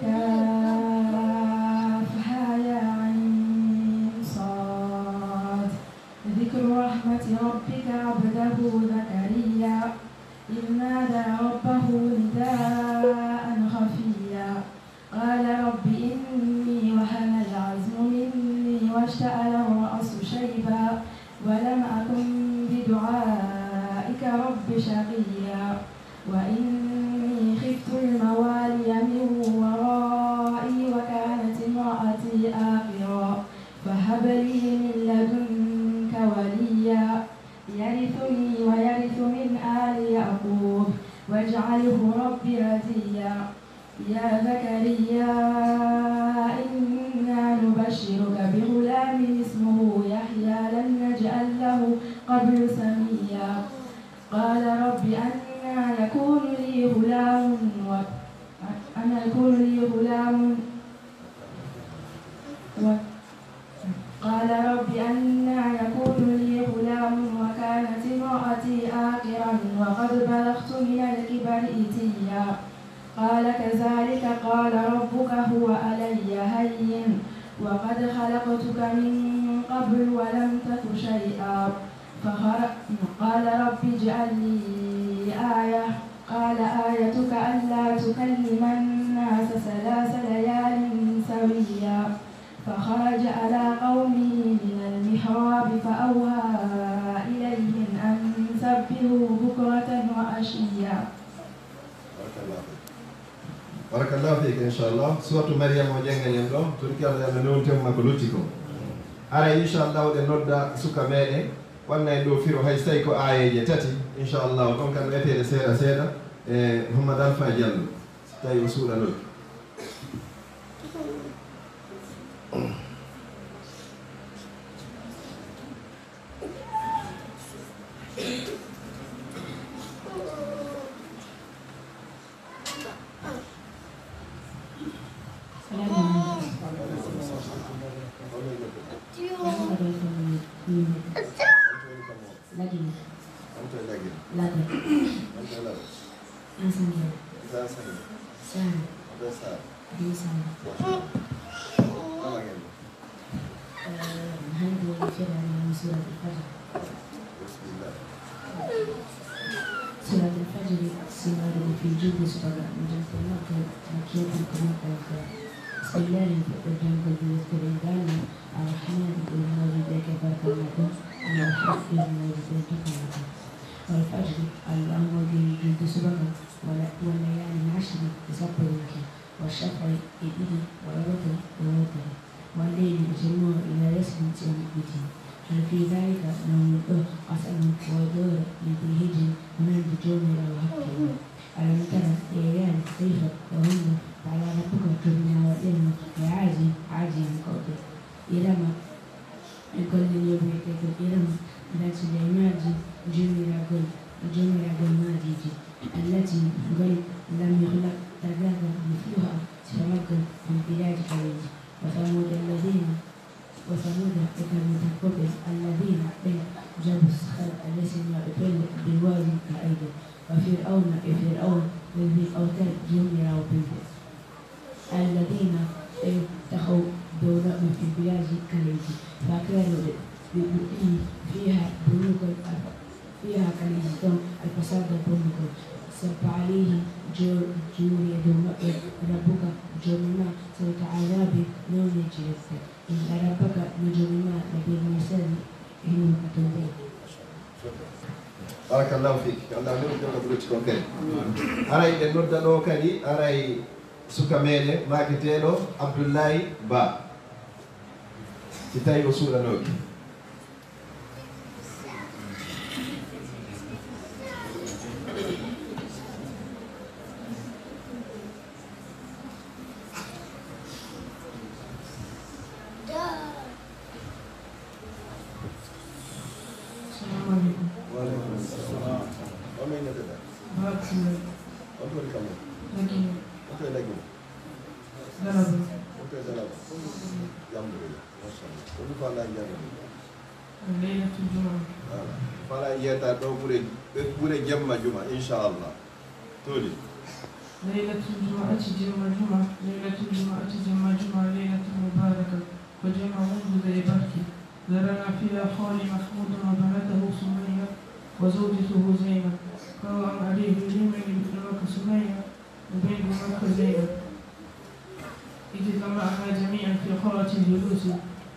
كهيعص. ذكر رحمة ربك عبده زكريا إذ نادى ربه نداء خفيا. قال رب إني وهن العظم مني واشتعل الرأس شيبا ولم أكن بدعائك رب شقيا وإني خفت الموالي من ورائي وكانت امرأتي عاقرا فهب لي من لدنك وليا يرثني ويرث من آل يعقوب واجعله رب رضيا. يا زكريا إنا نبشرك بغلام اسمه يحيى لم نجعل له قبل سميا قال رب أنى يكون لي غلام و أنى يكون لي غلام و قال رب أنى يكون لي غلام وكانت امرأتي عاقرا وقد بلغت من الكبر عتيا قال كذلك قال ربك هو علي هين وقد خلقتك من قبل ولم تك شيئا فخر قال رب اجعل لي آية قال آيتك ألا تكلم الناس ثلاث ليال سويا فخرج على قومه من المحراب فأوحى إليهم أن سبحوا بكرة وعشيا. Barakallahu fiik, inchallah. Suratu Maryam o janngan en ɗo. Turki Allah, Yalla newnu temma ko lutti ko. Haray inchallah oɗen nodda suka meɗen. Wanna en ɗo firo hay so tawi ko aayeeje tati. Inchallah ɗon kam eteede seeɗa seeɗa. E Muhammad Alfa Jallo, so tawi o suuɗanoki. Salaamu aleykum. Lagine. Lagine. Lagine. Ensemble. Sarr. Sarr. Sarr. Hannde woni firaani min suuratul Fajr. Suuratul Fajri, suuratul fii juulde subaka, mo jante makko, makkiyatun ko makko alquran. Bismillahi, fuɗɗo janngol, deftere e galle, Arrahmaani, ɓuri moƴƴude e barka makko, Arrahiimi, ɓuri moƴƴude e tofa makko. Wal fajri, Allahu moƴƴini juulde subaka, wala, wal layaalin ashri, e sappo e nayi. Wa shaf'i e ɗiɗi, wal watri e wotri, wal leyli e jemma o, idaa yasri si o maɓɓiti. Hal fii daalika, nder ɗum ɗoo, qasamun ko waɗoore, li dii hijrin, wonande joomiraaɗo hakkille. Alam tara, a yi'aani, kayfa, ko honno, fa'ala rabbuka, joomiraaɗo waɗiri ma, bi aadin, aadiyankooɓe. Irama, e golle neeɓoyteeɗe Irama, daati Suleymaani, joomiragol, joomiragol maadiiji, allati, ngol, lam yukhlaq, tagaaka, misluha, sifa maggol, fil bilaadi, ka leydi. Wa samuuda alladina, وثمود e Samuudankooɓe, الذين ɓen جابوا الصخر lesiniiɓe pelle بالواد ka ayɓe, وفرعون e Fir'awna ذي الأوتاد joomiraawo pille, الذين ɓe taxaw dow maɓɓe في البلاد ka leydi, فكانوا ɓe ɓe ɗi فيها بيوتا فيها ka leydi ton الفساد bonnugol, فصب عليهم juuli e dow maɓɓe ربك joomi maa سوط عذاب nawneeji lepte. إن ربك no joomi maa لبالمرصاد hino ka towde. Barakallahu fik. Allah nuru jalla buruti kon kadi. Aray ɓe nodda ɗo kadi, aray suka meɗen maaketeeɗo Abdullahi Ba. Si tawi o suuɗanooki. Assalamu alaikum. Wa alaikum assalam. Wa min yadda? Barakatuh. On to kam. Lagi. On to lagi. Galaba. On to galaba. Alhamdulillah. Masha Allah. Ko ɗum fala janngo. Leylatul juma. Voilà. Fala yiyata ɗo ɓure, ɓure jemma juma, inchallah. Toli. Leylatul juma ati jemma juma, leylatul juma ati jemma juma, leylatul mubaraka. Ko jemma wondude e barke. Zarana fiha khali Mahmudun wa banatahu Sumayya wa zawjatuhu Zainab. Kaw am Aliyu yimɓe ɓiɗɗo makko Sumayya. Ɓeyngu makko Zeynab. اجتمعنا جميعا في قاعة الجلوس,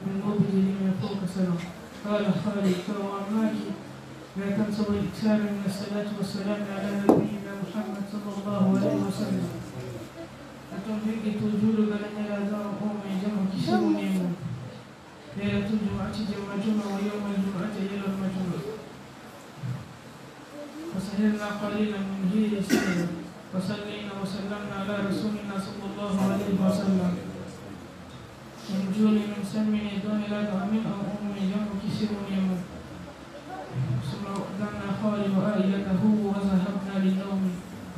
min mobiti yimɓe fof ko salon. قال خالد, tawa o maaki, لا تنسوا الإكثار من الصلاة والسلام على نبينا محمد صلى الله عليه وسلم. Aɗon heɓɓitoo juulugol e Nelaaɗo on, o mo e jam e kisiyee woni e mum. ليلة الجمعة jemma juma, ويوم الجمعة e ñalorma juma. وسهرنا قليلا, min hiiri seeɗa. وصلينا وسلمنا على رسولنا صلى الله عليه وسلم. Min juuli, min salmini dow Nelaaɗo amin on, o mo e jam e kisiyee woni e mum. ثم ودعنا خالد وعائلته وذهبنا للنوم.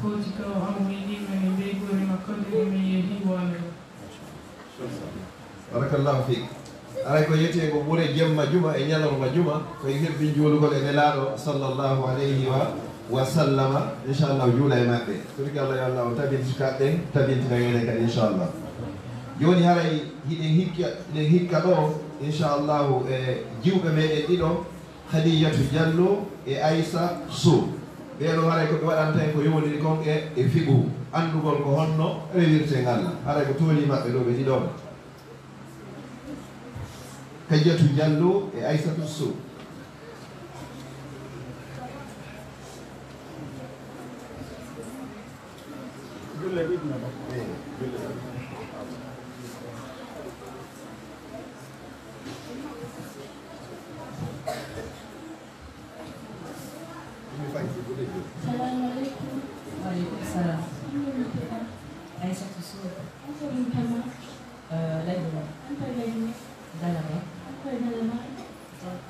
Foti kaw am, min yimɓe, min ɓeyngu makko nden, min yehi waalo. Barakallahu fik. Aray ko yetee ko ɓure jemma juma e ñalorma juma, ko en hebbin juulugol e Nelaaɗo sallallahu alayhi wa, wa sallama, inchallah juula e maɓɓe. Turki Allah yo Allah o tabintin kamɓe, tabintina en kadi inchallah. Jooni haray hiɗen hikka, hiɗen hikka ɗo inchallahu e jiwɓe meɗen ɗiɗo, Khadijatu Jallo e Aissa Sow. Ɓee ɗoo haray ko ɓe waɗanta en ko yowondiri kon e, e fiqhu, anndugol ko honno rewirtee ngal. Haray ko toolii maɓɓe ɗoo ɓe ɗiɗo. Khadijatu Jallo e Aissatu Sow. Julle ɗiɗi na ba? Eh, julle ɗiɗi. Salamu alaikum. Wa alaikum salam. Aisha Tusu. Anto Nkama. Eh, Lagine. Anto Lagine. Dalaba. Anto Dalaba.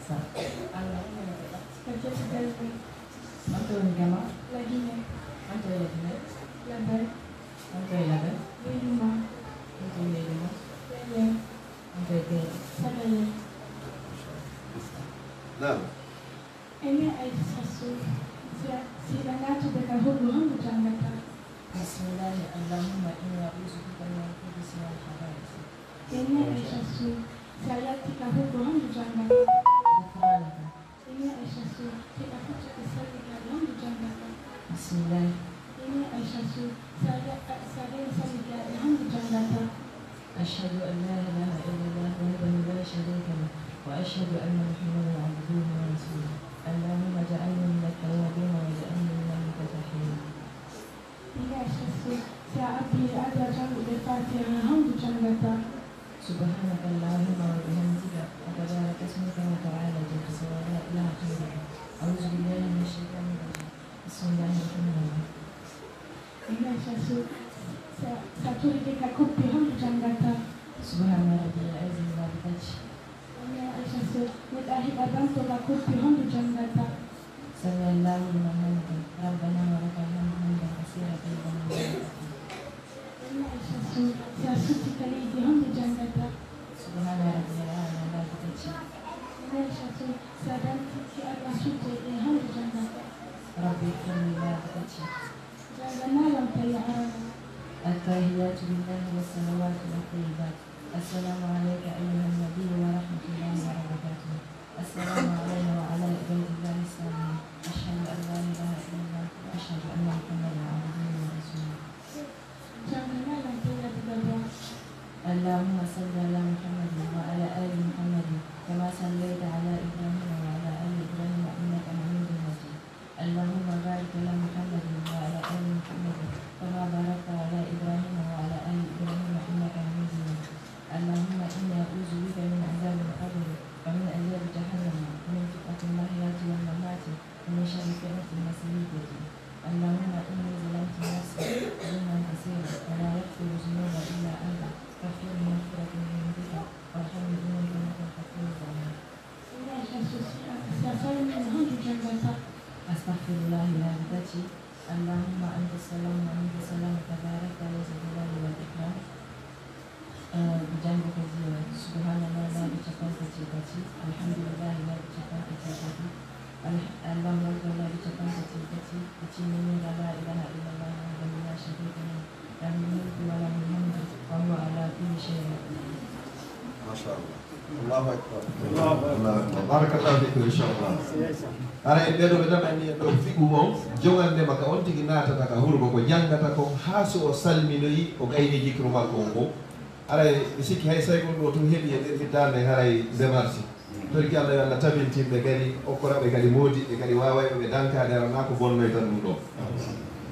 Sa. Allah. Kajatu Dalaba. Anto Nkama. Lagine. Anto Lagine. Laban. Anto Laban. Leyuma. Anto Leyuma. Lele. Anto Lele. Sagale. Naam. Ene Aisha Sow, si a, si hiɗa naatude ka huɗo, honɗo janngataa? Bismillahi, Allahumma inni a'udhu bika min al-khubuthi wal khaba'ith. Ene Aisha Sow, si a yalti ka huɗo, honɗo janngataa? Ghufranaka. Ene Aisha Sow, hiɗa fottude salligaaɓe, honɗo janngataa? Bismillahi. Ene Aisha Sow, si a ya-, si a reeni salligaaɓe, honɗo janngataa? أشهد أن لا إله إلا الله وحده لا شريك له، وأشهد أن محمدا عبده ورسوله. اللهم اجعلني من التوابين واجعلني من المتطهرين. Ene Aisha Sow, si a abbii e adda janngude Faatiha, honɗo janngataa? سبحانك اللهم وبحمدك وتبارك اسمك وتعالى جدك ولا إله غيرك. أعوذ بالله من الشيطان الرجيم. بسم الله الرحمن الرحيم. Ene Aisha Sow, si a, si a torii ka koppi, honɗo janngataa? سبحان ربي العظيم وبحمده. Ene Aisha Sow, hiɗa, hiɗa ɓamtoo ka koppi, honɗo janngataa? سمع الله لمن حمده. ربنا ولك الحمد حمدا كثيرا طيبا مباركا فيه. Ene Aisha Sow, si a suttii ka leydi, honɗo janngataa? سبحان ربي الأعلى. Aïcha Sow, si a danti, si aɗa sujjay e honto janngata? رب اغفر لي لا بكتي. Jannga malam tawi arano. التحيات لله والصلوات والطيبات. السلام عليك أيها النبي ورحمة الله وبركاته. السلام علينا وعلى عباد الله الصالحين. أشهد أن لا إله إلا الله وأشهد أن محمدا عبده ورسوله. Jannga malam tawi adduga ɗon. اللهم صل على محمد وعلى آل محمد كما صليت على إبراهيم وعلى آل إبراهيم إنك حميد مجيد. اللهم بارك على محمد وعلى آل محمد كما باركت على إبراهيم وعلى آل إبراهيم إنك حميد مجيد. اللهم إني أعوذ بك من عذاب القبر ومن عذاب جهنم ومن فتنة المحيا والممات ومن شر فتنة المسيح الدجال. اللهم إني ظلمت نفسي ظلما كثيرا ولا يغفر الذنوب إلا أنت فاغفر لي مغفرة من عندك وارحمني إنك أنت الغفور الرحيم. Si a salmini, honto janngata? أستغفر الله العظيم. اللهم أنت السلام ومنك السلام تباركت يا ذا الجلال والإكرام. Eh, janngo kadi, eh, subhanallah laabi capanɗe tati e tati, alhamdulillah laabi capanɗe tati e tati, al-, Allahu akbar laabi capanɗe tati e tati, e timminira la ilaha illallah wahdahu la sharika lah, lahul mulku wa lahul hamdu wa huwa ala kulli shay'in qadir. Masha Allah. Allahu akbar. Allahu akbar. Barakallahu fikum, inshallah. Ara en ɓeɗo ɓe ɗaɓɓanni en ɗo fiqhu on, jogande makka on tigi naatata ka hurgo ko janngata kon haa so o salminoyi, o gayni jikru makko on ko. Ara e sikki hay say gonɗo o tun heɓi e nder hiddande haray démarche. Torki Allah yo Allah tabintin ɓe kadi, okkora ɓe kadi moodi, ɓe kadi waaway ɓe dankaade ara naa ko bonnoyta ɗum ɗo.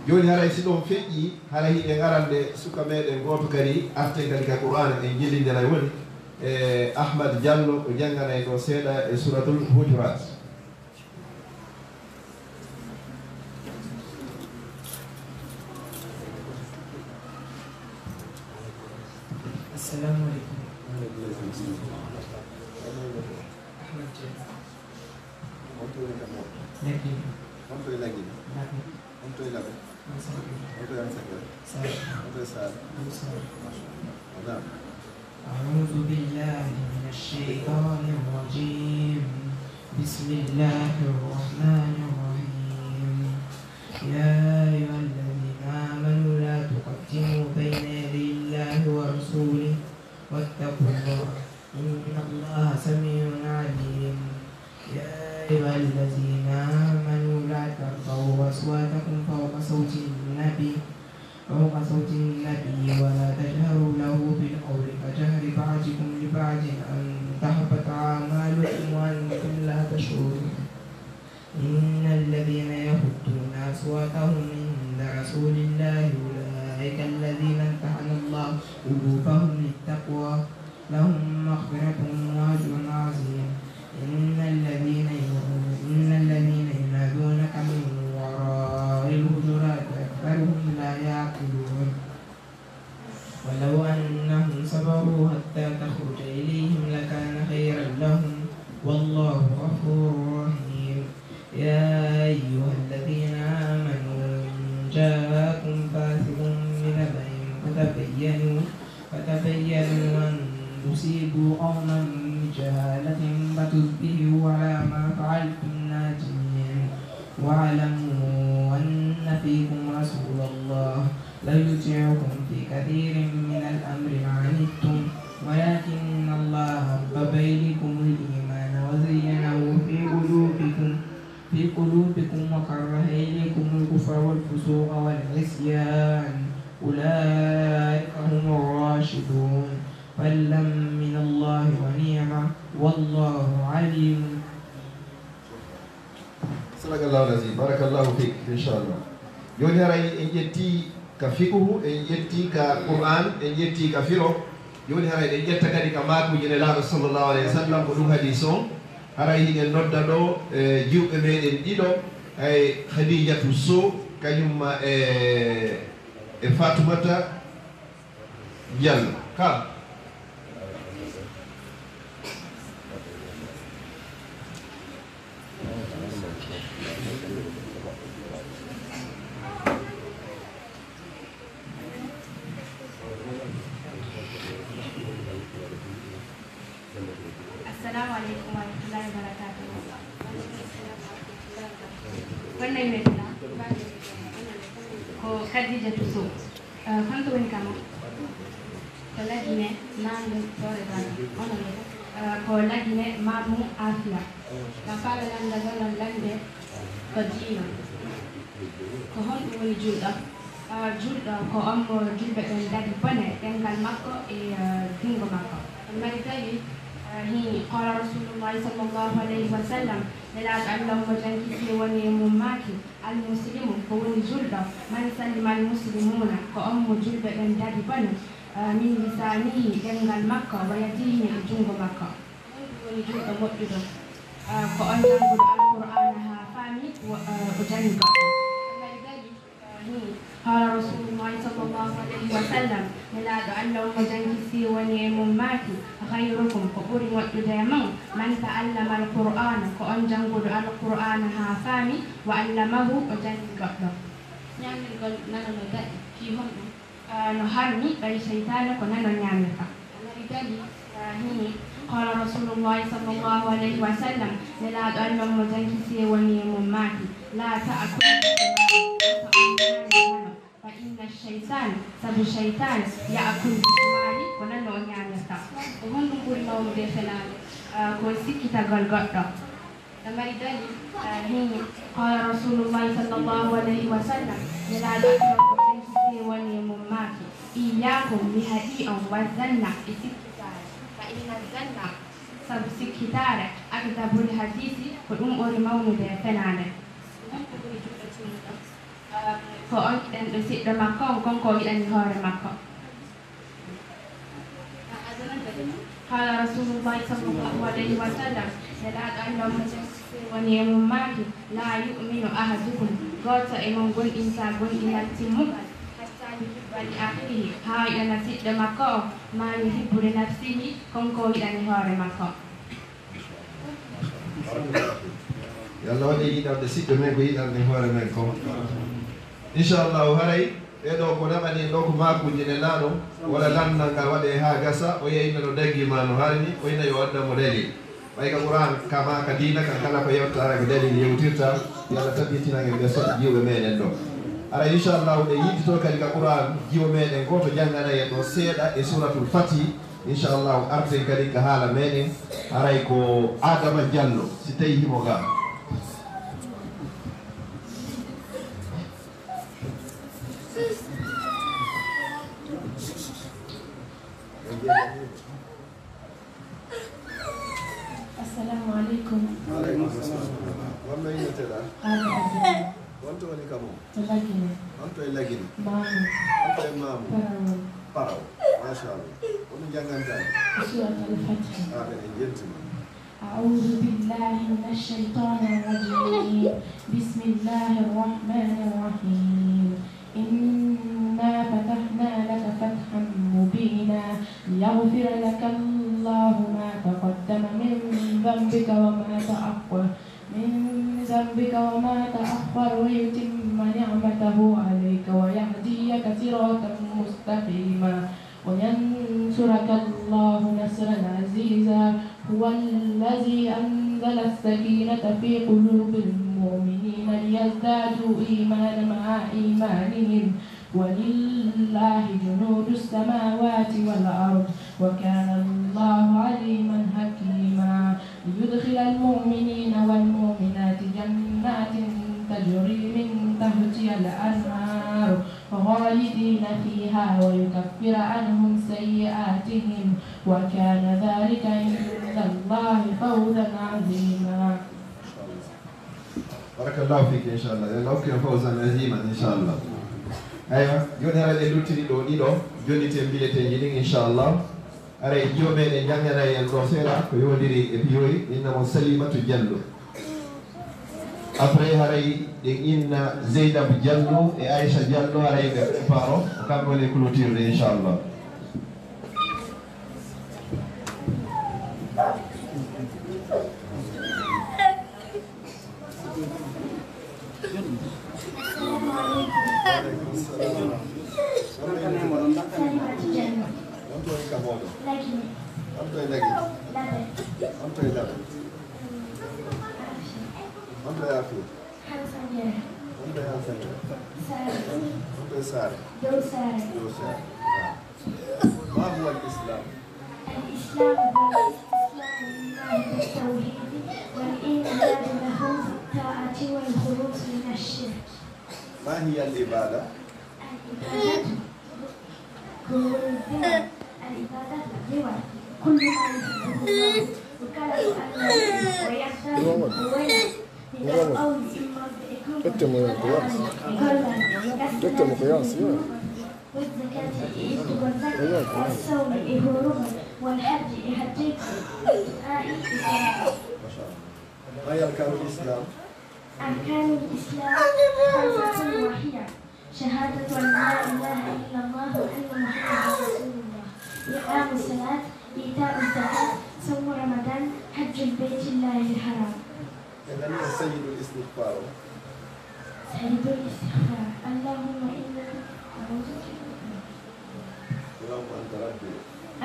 Jooni haray si ɗon feƴƴi, haray hiɗen arande suka meɗen gooto kadi, arten kadi ka Qur'aana en jillindira woni e Ahmad Diallo, o jannganay ɗo seeɗa e Suratul Hujurat. Assalamu alaikum. Ahmad Diallo. Honto e Lagine? Honto e Lagine? Laɓe. Honto e Laɓe? Ansakere. Honto e Ansakere? Saare. Honto e Saare? Ɗum Saare. Masha Allah. Naam. أعوذ بالله من الشيطان الرجيم. بسم الله الرحمن الرحيم. يا أيها الذين آمنوا لا تقدموا بين يدي الله ورسوله واتقوا الله إن الله سميع عليم. يا أيها الذين آمنوا لا ترفعوا أصواتكم فوق صوت النبي، فوق صوت النبي ولا تجهروا له بالقول كجهر بعضكم لبعض أن تحبط أعمالكم وأنتم لا تشعرون. إن الذين يغضون أصواتهم عند رسول الله أولئك الذين امتحن الله قلوبهم للتقوى لهم مغفرة وأجر عظيم. إن الذين ينادونك من وراء الحجرات أكثرهم لا يعقلون. ولو أنهم صبروا حتى تخرج إليهم لكان خيرا لهم والله غفور رحيم. يا أيها الذين آمنوا إن جاءكم فاسق بنبأ فتبينوا فتبينوا أن تصيبوا قوما بجهالة فتصبحوا على ما فعلتم نادمين. واعلموا أن فيكم رسول الله لو يطيعكم في كثير من الأمر لعنتم ولكن الله حبب إليكم الإيمان وزينه في قلوبكم في قلوبكم وكره إليكم الكفر والفسوق والعصيان أولئك هم الراشدون فضلا من الله ونعمة والله عليم. Sadakallahu lazim, barakallahu fik, inchallah. Jooni haray en ƴetti ka fiqhu, en ƴetti ka Qur'an, en ƴetti ka firo. Jooni haray en ƴetta kadi ka maakuuji Nelaaɗo sallallahu alayhi wa sallam, ko ɗum hadis on. Haray hiɗen nodda ɗo, e, jiwɓe meɗen ɗiɗo, hay Khadijatu Sow, kañumma e, e Fatoumata Diallo. Ka. Assalamu aleykum wa rahmatullahi wa barakatuh. Honno e meɗen? Ko Khadijatu Sow. Eh, honto woni kamo? Ko Lagine, Mamu Sore Bana. Onon ne? Eh, ko Lagine, Mamu Afia. Ka faala lannda gollal lannde ko diina. Ko honɗum woni julɗo? Ah, julɗo ko on mo julɓe ɓen daɗi bone ɗemngal makko e, ah, junngo makko. Mari dali, ah, hii, qala Rasulullahi sallallahu alayhi wa sallam, Nelaaɗo Allah mo jam e kisi woni e mum maaki, al muslimu ko woni julɗo, man salima al muslimuna ko on mo julɓe ɓen daɗi bone, ah, min lisaanihi ɗemngal makko, wa yadihi e junngo makko. Honɗum woni julɗo moƴƴuɗo? Ah, ko on jannguɗo Alqur'aana haa faami, wo-, ah, o janni goɗɗo. Mari dali, ah, hii. Qala Rasulullahi sallallahu alayhi wa sallam, Nelaaɗo Allah on mo jam e kisi woni e mum maaki, khayrukum ko ɓuri moƴƴude e mon, man ta'allama Alqur'aana ko on jannguɗo Alqur'aana haa faami, wa allamahu o janni goɗɗo. Ñaamirgol nano no daɗi, fii honɗum? Ah, no harmi, ɓay seytaane ko nano ñaamirta. Mari dali, ah, hii. Qala Rasulullahi sallallahu alayhi wa sallam, Nelaaɗo Allah mo jam e kisi woni e mum maaki, la ta'kulu shimali, wota on ñaame nano, fa inna shaytan, sabu seytaane, ya'kulu shimali, ko nano o ñaamirta. Ko honɗum ɓuri mawnude e fenaande? Ah, ko sikkitagol goɗɗo. No mari dali, ah, hii. Qala Rasulullahi sallallahu alayhi wa sallam, Nelaaɗo Allah mo jam e kisi woni e mum maaki, iyyakum mi haɗii on, wa zanna e sikkitaare, fa inna zanna, sabu sikkitaare, akdabul hadiisi ko ɗum ɓuri mawnude e fenaande. Honɗum woni julɗo timmuɗo? Ah, ko on yiɗanɗo siɗɗo makko on, kon ko o yiɗani hoore makko. Qala Rasulullahi sallallahu alayhi wa sallam, Nelaaɗo Allah mo jam e kisi woni e mum maaki, la yu'minu ahadukum, gooto e mon gomɗintaa gomɗinal timmuɗal, hatta yuhibba li akhihi, haa o yiɗana siɗɗo makko o, ma yuhibbu li nafsihi, kon ko o yiɗani hoore makko. Yo Allah waɗe yiɗande siɗɗo men ko yiɗande hoore men kon. Inchallahu, haray ɓee ɗoo ko naɓani en ɗoo ko maakuuji Nelaaɗo, walla lanndal ngal waɗee haa gasa, o yiya inna no daggi ma no harmi, o inna yo addan mo dalil. Ɓay ka Qur'an, kama ka diina kan kala ko yewta, haray ko dalil yewtirta. Yo Allah tabitinan en ɓe soɓe jiwɓe meɗen ɗoo. Haray inchallahu ɗe yiɗito kadi ka Qur'an, jiwo meɗen gooto jannganay en ɗoo seeɗa e Suuratul Fatihi. Inchallahu arten kadi ka haala meɗen, haray ko Adama Diallo, si tawi himo ga. Assalamu aleykum. Waaleykum salam. Wonno inneteɗaa? Adama Diallo. Honto woni kamo? To Lagine. Honto e Lagine? Maamu. Honto e Maamu? Parawol. Parawol. Machallah. Ko ɗum janngantaa? Suuratul Fatiha. Ah, kadi en yettima. أعوذ بالله من الشيطان الرجيم. بسم الله الرحمن الرحيم. إنا فتحنا لك فتحا مبينا ليغفر لك الله ما تقدم من ذنبك وما تأخر من ذنبك وما تأخر ويتم نعمته عليك ويهديك صراطا مستقيما وينصرك الله نصرا عزيزا هو الذي أنزل السكينة في قلوب المؤمنين ليزدادوا إيمانا مع إيمانهم ولله جنود السماوات والأرض وكان الله عليما حكيما ليدخل المؤمنين والمؤمنات جنات تجري من تحتها الأنهار خالدين فيها ويكفر عنهم سيئاتهم وكان ذلك عند الله فوزا عظيما. Barakallahu fiik, inchallah. Yo Allah hokku en fawzan aziman, inchallah. Aywa, jooni haray ɗe luttini ɗoo ɗiɗo, jonniten bileteeji ɗin, inchallah. Haray jiwo meɗen jannganay en ɗoo seeɗa ko yowondiri e piyoyi, inna mo Salimatu Diallo. Après haray ɗen inna Zeynab Diallo e Aïcha Diallo, haray ɓe paro, ko kamɓe woni e clôture de, inchallah. Assalamu aleykum. Waaleykum salam. Honto woni ka mooɗon? Lagine. Honto e Lagine? Labe. Honto e Yaafuya. Hansanjere. On ɓe Hansanjere. Saare. On ɓe Saare. Dow Saare. Dow Saare. Naam. ما هو الإسلام؟ الإسلام هو الاستسلام لله بالتوحيد والانقياد له بالطاعة والخلوص من الشرك. ما هي العبادة؟ العبادة هو الذكر. العبادة هو كل ما يحبه الله وكرهه الله ويرضاه ويغضبه من القول إما بإقامة الصلاة قلبا كسلا والزكاة والصوم إهورهم والحج إهديك والدعاء إسلام. ما هي أركان الإسلام؟ أركان الإسلام خمسة وهي شهادة أن لا إله إلا الله وأن محمدا رسول الله، إقام الصلاة، إيتاء الزكاة، صوم رمضان، حج بيت الله الحرام. إذن سيد الاستغفار. سيد الاستغفار. اللهم إنك أعوذ بك. اللهم أنت ربي.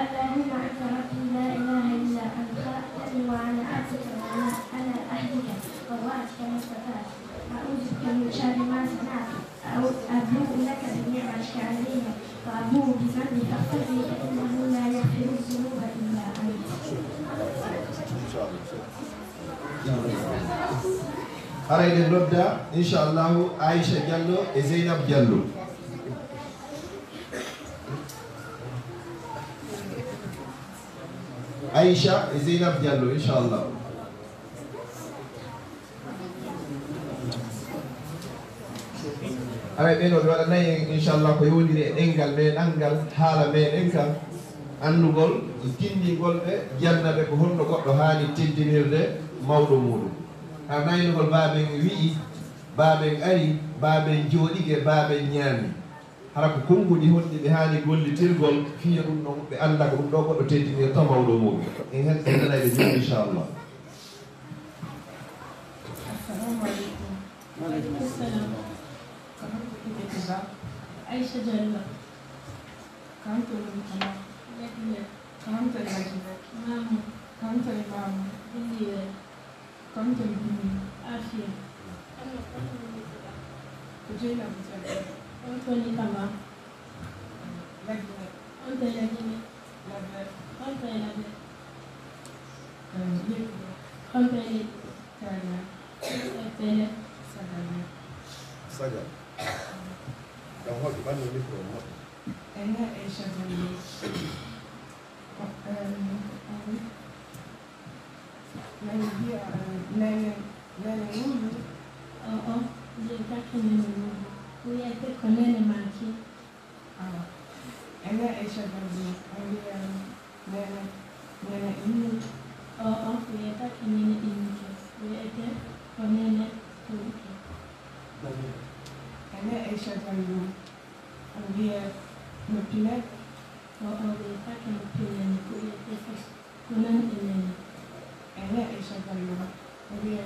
اللهم أنت ربي لا إله إلا أنت خلقتني وأنا عبدك وأنا على عهدك ووعدك ما استطعت. أعوذ بك من شر ما صنعت. أو-، أبوء لك بنعمتك علي وأبوء بذنبي فاغفر لي فإنه لا يغفر الذنوب إلا أنت. Haray eɗen nodda, inchallahu, Aisha Diallo e Zeynab Diallo. Aisha e Zeynab Diallo, inchallah. Haray ɓen o ɓe waɗanay en, inchallah, ko yowndiri e ɗenngal meɗen ngal, haala meɗen kan, anndugol, tinndingol ɓe, janna ɓe ko honno goɗɗo haani teddinirde mawɗo muuɗum. Hara naynugol baaben wi'i, baaben ari, baaben jooɗike, baaben ñaami. Hara ko konnguɗi honɗi ɓe haani gollitirgol, fiya ɗum ɗon ɓe annda ko ɗum ɗo goɗɗo teddinirta mawɗo muuɗum. En hen, en nanay ɓe jooni, inchallah. Assalamu aleykum. Wa aleykum salam. Ko honto innirɗaa? Aisha Diallo. Ko honto woni ko maa? Ladina. Ko honto e Ladina? Maamu. Ko honto e Maamu? Dilliweer. Ko honto e Bini? Afiya. Ko Jeynaba Diallo. Honto woni ko maa? Ladina. Honto e Ladina? Labe. Honto e Labe? Eh, Leydi. Honto e Leydi? Tana. Honto e Tele? Sagana. Sagal. Ɗan hoɗi ɓannu micro o moƴƴa. Ena e sagal leydi. Ko, eh, eh, nani mbiya, eh, nene, nene Nuuhu? O, o, mbiyetake nene Nuuhu. Wiyete ko nene Manki. Awa. Ena e sagal ɗum, o wiya nene, nene Innuke. O, o, wiyetake nene Innuke. Wiyete ko nene Tuuke. Ena e sagal ɗum, o wiya no Pinel. O, o wiyetake no Pinel, ko wiyete ko, ko nan e nene. Ena e sagal ɗum, o wiya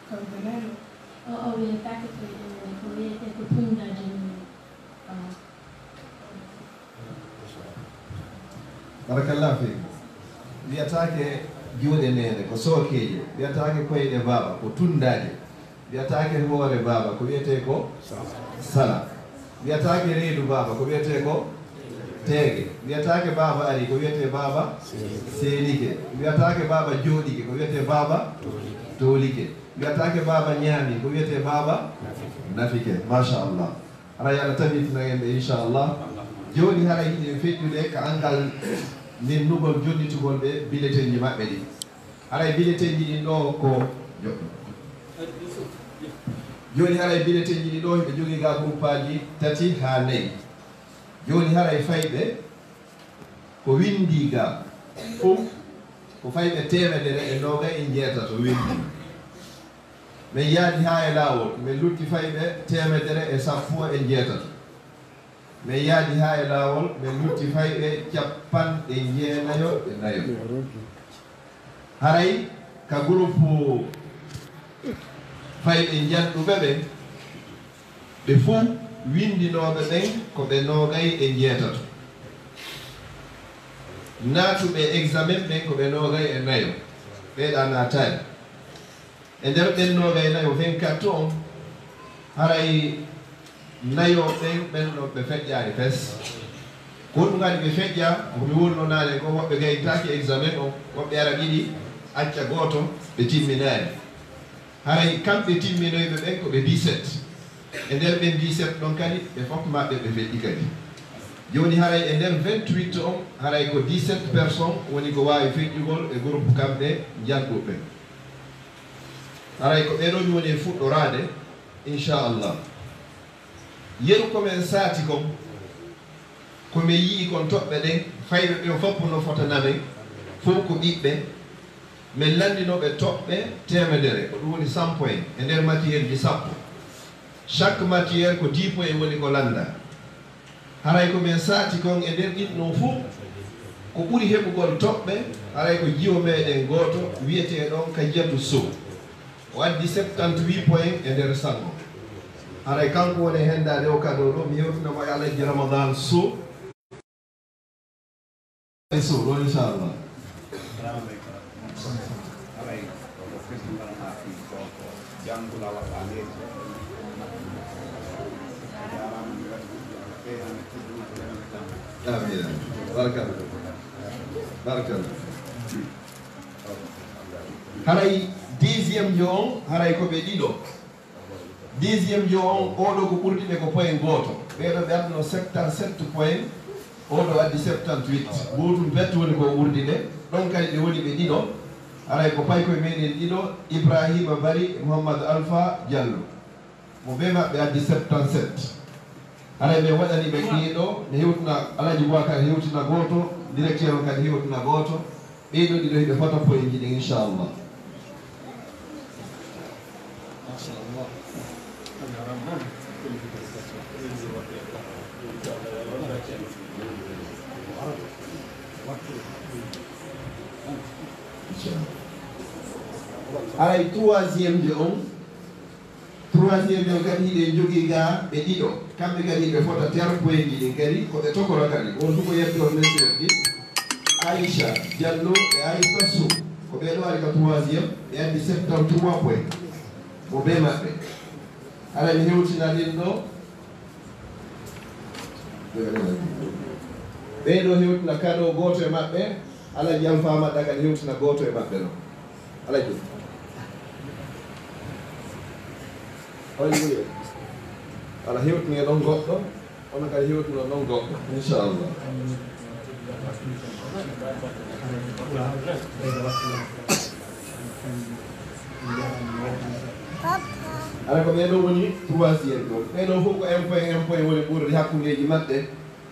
ko Benel. O, o wiyetake ko e nene, ko wiyete ko Tundaaje nene. Awa. Barakallahu fiik. Wiyataake juuɗe neene, ko sookeeje. Wiyataake koyɗe baaba, ko tunndaaje. Wiyataake hoore baaba, ko wiyetee ko sala. Wiyataake reedu baaba, ko wiyetee ko teege. Wiyataake baaba ari, ko wiyetee baaba seenike. Wiyataake baaba jooɗike, ko wiyetee baaba toolike. Wiyataake baaba ñaami, ko wiyetee baaba nafike. Machallah. Haray Allah tabitina en ɓe, inchallah. Jooni haray hiɗen feƴƴude ka anngal nennugol jonnitugol ɓe biletenji maɓɓe ɗin. Haray biletenji ɗin ɗo ko joɗɗo. Jooni haray biletenji ɗin ɗo hiɓe jogii ga gruppaaji tati haa nayi. Jooni haray fayɓe ko winndii ga fof ko fayɓe teemedere e noogay e njeetato winndi. Min yaadi haa e laawol, min lutti fayɓe teemedere e sappo e njeetato. Min yaadi haa e laawol, min lutti fayɓe capanɗe jeenayo e nayo. Haray ka groupe fayɓe njanɗuɓe ɓen, ɓe fof winndinooɓe ɓen ko ɓe noogay e njeetato. Naatuɓe examen ɓen ko ɓe noogay e nayo. Ɓeeɗa naataani. E nder ɓen noogay nayo, vingt-quatre on, haray nayo ɓen, ɓen ɗon ɓe feƴƴaali fes. Ko ɗum waɗi ɓe feƴƴa, ko mi wulno naane ko, woɓɓe gaytaaki examen on, woɓɓe ara ɗiɗi, acca gooto, ɓe timminaali. Haray kamɓe timminoyɓe ɓen ko ɓe dix-sept. E nder ɓen dix-sept ɗon kadi, ɓe fof maɓɓe ɓe feƴƴi kadi. Jooni haray e nder vingt-huit on, haray ko dix-sept personnes woni ko waawi feƴƴugol e groupe kamɓe njanɗuɓe ɓen. Haray ko ɓee ɗoo mi woni e fuɗɗoraade, inchallah. Yeru ko men saati kon, ko men yi'i kon toɓɓe ɗen, fayɓe ɓen fof no fotana men, fof ko ɓiɓɓe. Men lanndino ɓe toɓɓe teemedere, ko ɗum woni cent points e nder matière ji sappo. Chaque matière ko dix points woni ko lannda. Haray ko men saati kon e nder ɗin ɗon fof, ko ɓuri heɓugol toɓɓe, haray ko jiwo meɗen gooto wi'etee ɗon Kajiyatu Sow. O addi septante-huit points e nder sango. Haray kanko woni e henndaade o kadoo ɗoo, mi hewtina mo e Alhaji Ramadan Sow. E Sow ɗoo, inchallah. Amin. Barkalla. Barkalla. Haray dixième jo on, haray ko ɓe ɗiɗo. Dixième jo on, oo ɗoo ko ɓurdi ɓe ko point gooto. Ɓee ɗoo ɓe adduno septante-sept points, oo ɗoo addi septante-huit. Gootum bettu woni ko ɓurdi ɓe. Ɗon kadi ɓe woni ɓe ɗiɗo. Haray ko paykoye meɗen ɗiɗo, Ibrahima Bari e Mouhammad Alpha Diallo. Mo bee maɓɓe addi septante-sept. Haray ɓe waɗani ɓe ɗiɗo, ne hewtina Alhaji Boubacar hewtina gooto, directeur on kadi hewtina gooto. Ɓee ɗoo ɗiɗo hiɓe fota points ji ɗin, inchallah. Haray troisième jo on, troisième jo on kadi hiɗen jogii ga ɓe ɗiɗo. Kamɓe kadi hiɓe fota ter points ji ɗin kadi, ko ɓe tokora kadi. On tuma yetto on nder serti. Aïcha Diallo e Aïcha Sow. Ko ɓee ɗoo ari ka troisième, ɓe addi septante-trois points. Mo bee maɓɓe. Haray mi hewtina ɗin ɗoo. Ɓee ɗoo hewtina kadoo gooto e maɓɓe. Alhaji Alpha Madda kadi hewtina gooto e maɓɓe ɗoo. Alhaji. Alhaji Bouye. Ala hewtine ɗon goɗɗo. Onon kadi hewtino ɗon goɗɗo. Inchallah. Ara ko ɓee ɗoo woni troisième ɗoo. Ɓee ɗoo fof ko un point, un point woni ɓurde hakkundeeji maɓɓe.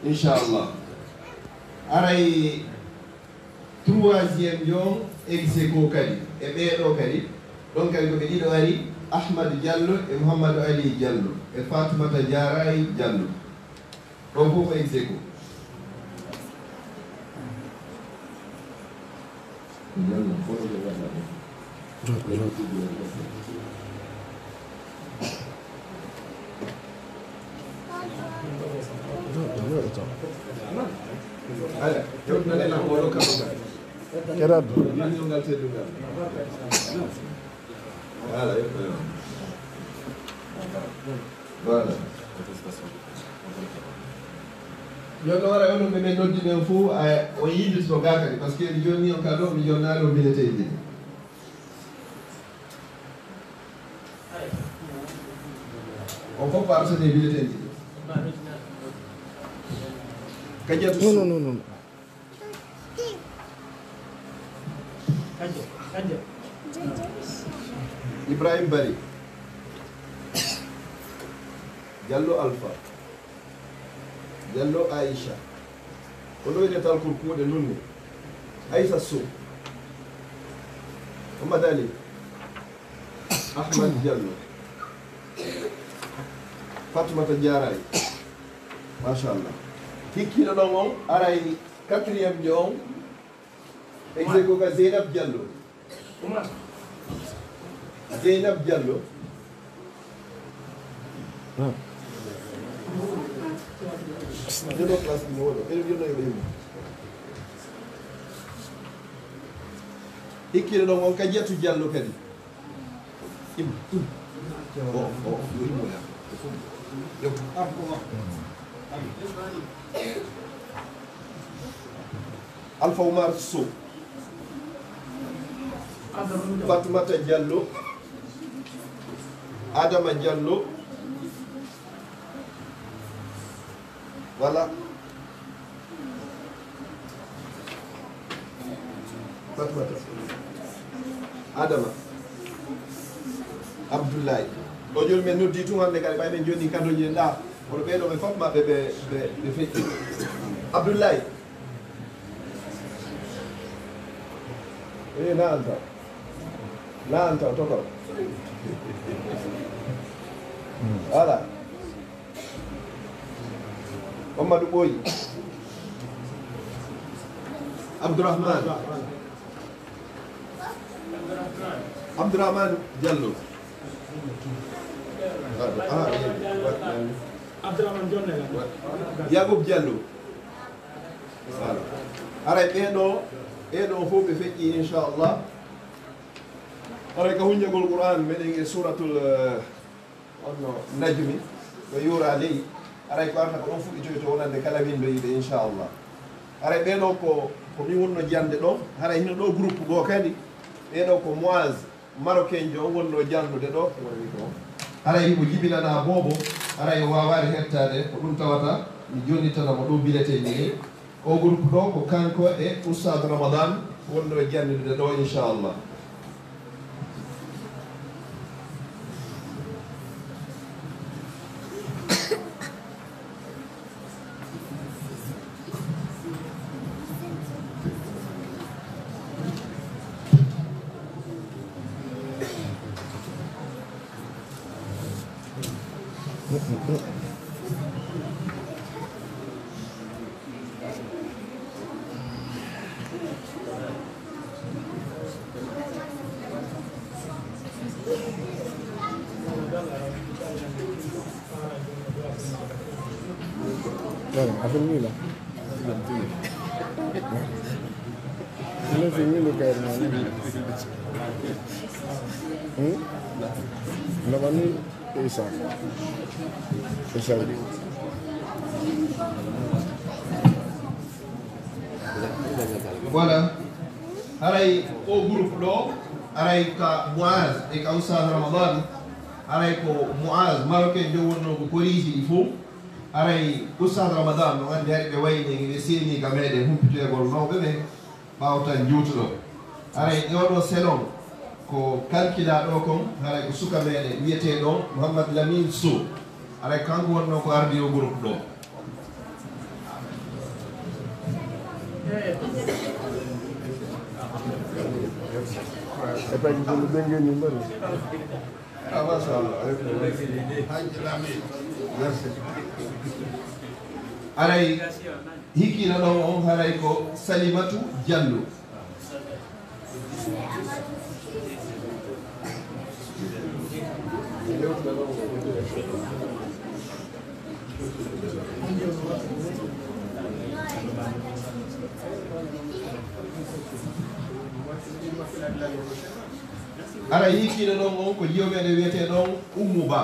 Inchallah. Aray troisième jo on ex aequo kadi. E ɓee ɗoo kadi. Ɗon kadi ko ɓe ɗiɗo ari, Ahmad Diallo e Mouhamadou Ali Diallo e Fatoumata Diarraye Diallo. Ɗoo fof ko ex aequo. Haya, yewtinaɗen lan oɗo kamɓe kadi. Keɗaɗo. Ngal teddungal. Voilà, yewtinaɗen. Voilà. Jooni o wara onon ɓe ɓe noddi ɓen fof, a, o yiidito gaa kadi, parce que mi jonni on ka ɗo, mi jonnaali on bileteeji ɗi. On fof artete bileteeji ɗi. Kajatu. Non, non, non, non. Ibrahim Bari. Diallo Alpha. Diallo Aïcha. Ko ɗo ine talkol kuuɗe nun ni. Aïcha Sow. Mamadou Ali. Ahmad Diallo. Fatoumata Diarraye. Machallah. Hikkiiɗo ɗon on aray quatrième jo on. Ex aequo ka Zeynab Diallo. Zeynab Diallo. Joɗo classe ɗi mo woɗo. Ɓeɗo joɗo yoɓe yimɓe. Hikkiiɗo ɗon on Kadiatou Diallo kadi. Im, im. O, o, yo immo ya. Yo. Alpha Oumar Sow. Fatoumata Diallo. Adama Diallo. Voilà. Fatoumata. Adama. Abdoulaye. O joni men noddi tun hannde kadi ɓay men jonni kadoji en ɗa. Kono ɓeɗo ɓe fof maɓɓe ɓe, ɓe, ɓe feƴƴi. Abdoulaye. E na anta. Na anta o tokoro. Voilà. Mamadou Ɓooyi. Abdourahmane. Abdourahmane Diallo. Ah, ah, Abdourahmane Jonne. Yacoub Diallo. Voilà. Haray ɓeɗo, ɓeɗo fof ɓe feƴƴi, inchallah. Haray ka hunjagol Qur'an, meɗen e suratul, eh, Onno najumi, ɗo yuura ley, haray ko arata ko ɗon fuɗɗitoyto wonande kala winndoyiiɓe, inchallah. Haray ɓeɗo ko, ko min wonno jannde ɗo, haray hino ɗo groupe goo kadi, ɓeɗo ko Moise, Marocain jo, on wonno jannude ɗo, ko woni ko. Haray himo jibinanaa boobo, haray o waawaali hettaade, ko ɗum tawata mi jonnitana mo ɗo bileteeji ɗi. O groupe ɗo ko kanko e Oustaz Ramadan wonno e jannude ɗo, inchallah. Voilà, affaire bi la. Dina fi ñu lu kay na. Hmm? Na ba ni isa. Isa. Voilà. Haray o groupe ɗo, haray ka Moise e ka Oustaz Ramadan, haray ko Moise Marocain jo wonno ko koriji ɗi fof. Haray Oustaz Ramadan no anndi hari ɓe wayni ɓe seeni ka meɗen humpitoyagol mawɓe ɓen ɓaawo tan juutuɗo. Haray ɗo ɗo selon ko kalkilaa ɗo kon, haray ko suka meɗen wiyeteeɗo Mouhammad Lamine Sow. Haray kanko wonno ko ardi o groupe ɗo. E paji ko no ɓe ngeni mbaɗi. Ah, machallah. Hajji Lamine. Merci. Haray hikkiiɗo ɗon on haray ko Salimatu Diallo. Haray hikkiiɗo ɗon on ko jiyo meɗen wiyetee ɗon Ummu Ba.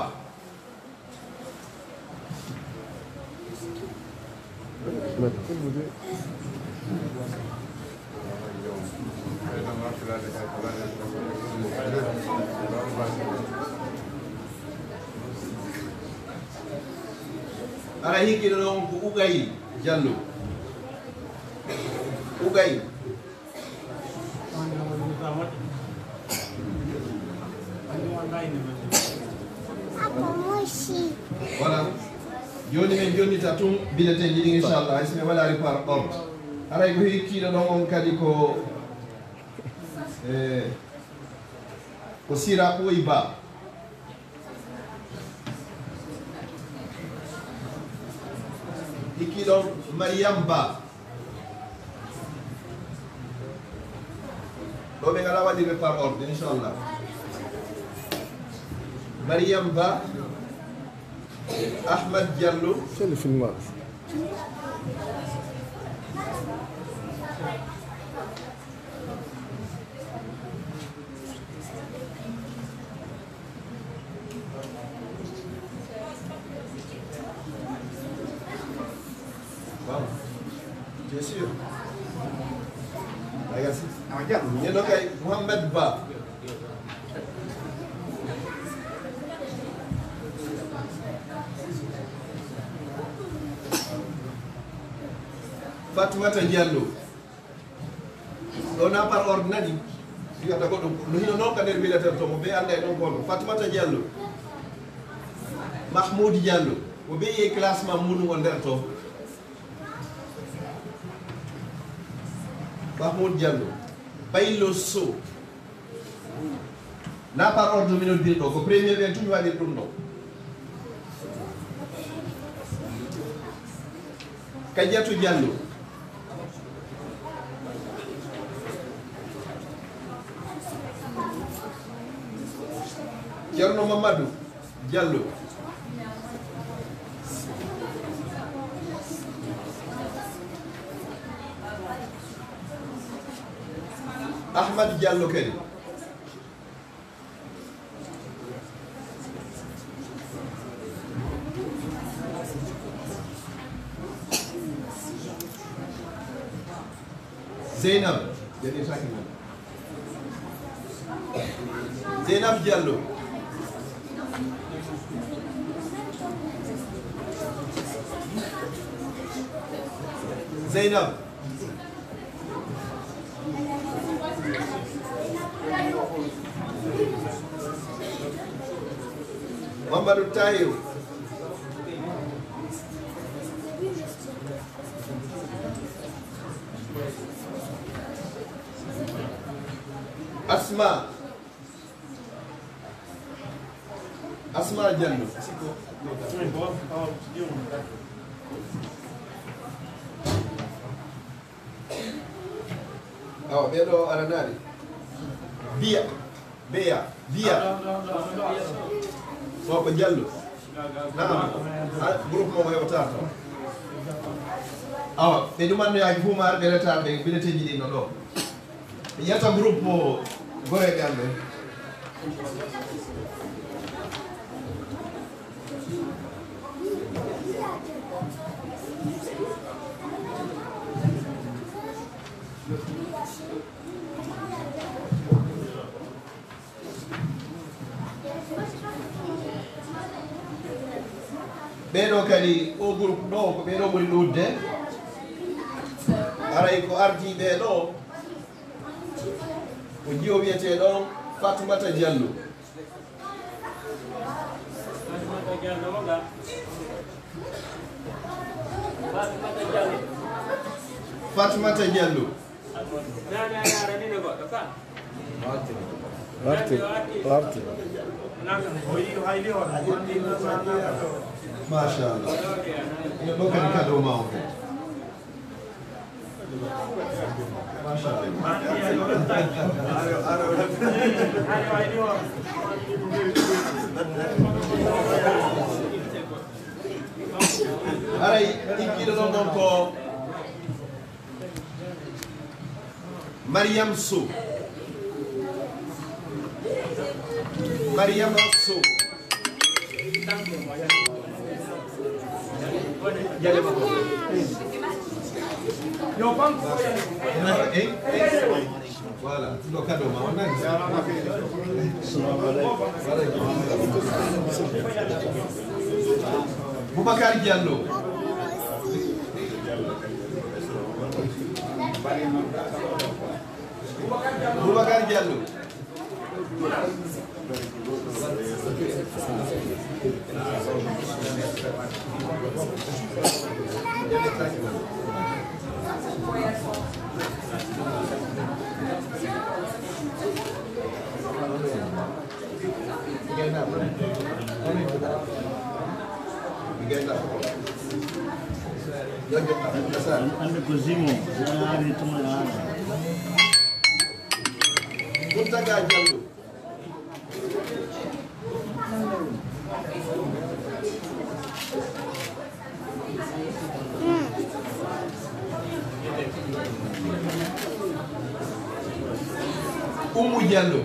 Haray hikkiiɗo ɗon ko Ugay Jallo. Ugay. Voilà. Jooni men jonnita tun bileteeji ɗin, inchallah, hay si mi waɗaali par ordre. Haray ko hikkiiɗo ɗon on kadi ko, eh, ko Sira Ɓooy Ba. Hikki ɗon Mariam Ba. Ɗo ɓe ngala waɗirɓe par ordre, inchallah. Mariam Ba, Ahmad Diallo. Seli film. Sûr. Regarde. Awa jam. Ñeno kay Mouhamed Ba. Fatoumata Diallo. Ɗo na par ordre nani. Fiyata ko ɗum. No hino noon ka nder bilater to mo be annda e ɗon kono. Fatoumata Diallo. Mahmoud Diallo. Mo be e classement mum o nder to. Mahmoud Diallo. Baylo Sow. Na par ordre min noddiri ɗo. Ko premier ɓen tun waɗiri ɗum ɗo. Kadiatou Diallo. Ceerno Mamadou Diallo. Ahmad Diallo kadi. Zeynab, jaɓirtaake noon. Zeynab Diallo. Zeynab. Mamadou Tahirou. Asma. Asma Diallo. Awa, ɓeɗo aranaɗe. Biya. Beya. Biya. O ko Diallo. Naam. A, groupe mo heɓata to. Awa, ɓe ɗumannoyaaki fof ma arɓe retard ɓe, bileteeji ɗi no ɗo. Yetta groupe goreeɓe am ɓe. Ɓeeɗo kadi, o groupe ɗo, ko ɓeeɗo ɓuri ɗuuɗde. Haray ko ardii ɓee ɗo, ko jiwo wiyeteeɗo Fatoumata Diallo. Fatoumata Diallo, wala? Fatoumata Diallo. Fatoumata Diallo. Nani a yaranino goɗɗo ka? Warti, warti. Machallah. Ina ɗo kadi cadeau ma o kadi. Machallah. Haray, ikkiiɗo ɗon ɗon ko Mariam Sow. Mariam Sow. Yo, pam. Eh, eh. Voilà, ɗo kado ma, on nani? Boubacar Diallo. Boubacar Diallo. Hannde ko Zimo, so a ari tuma a ara. Muntaga Diallo. Oumou Diallo.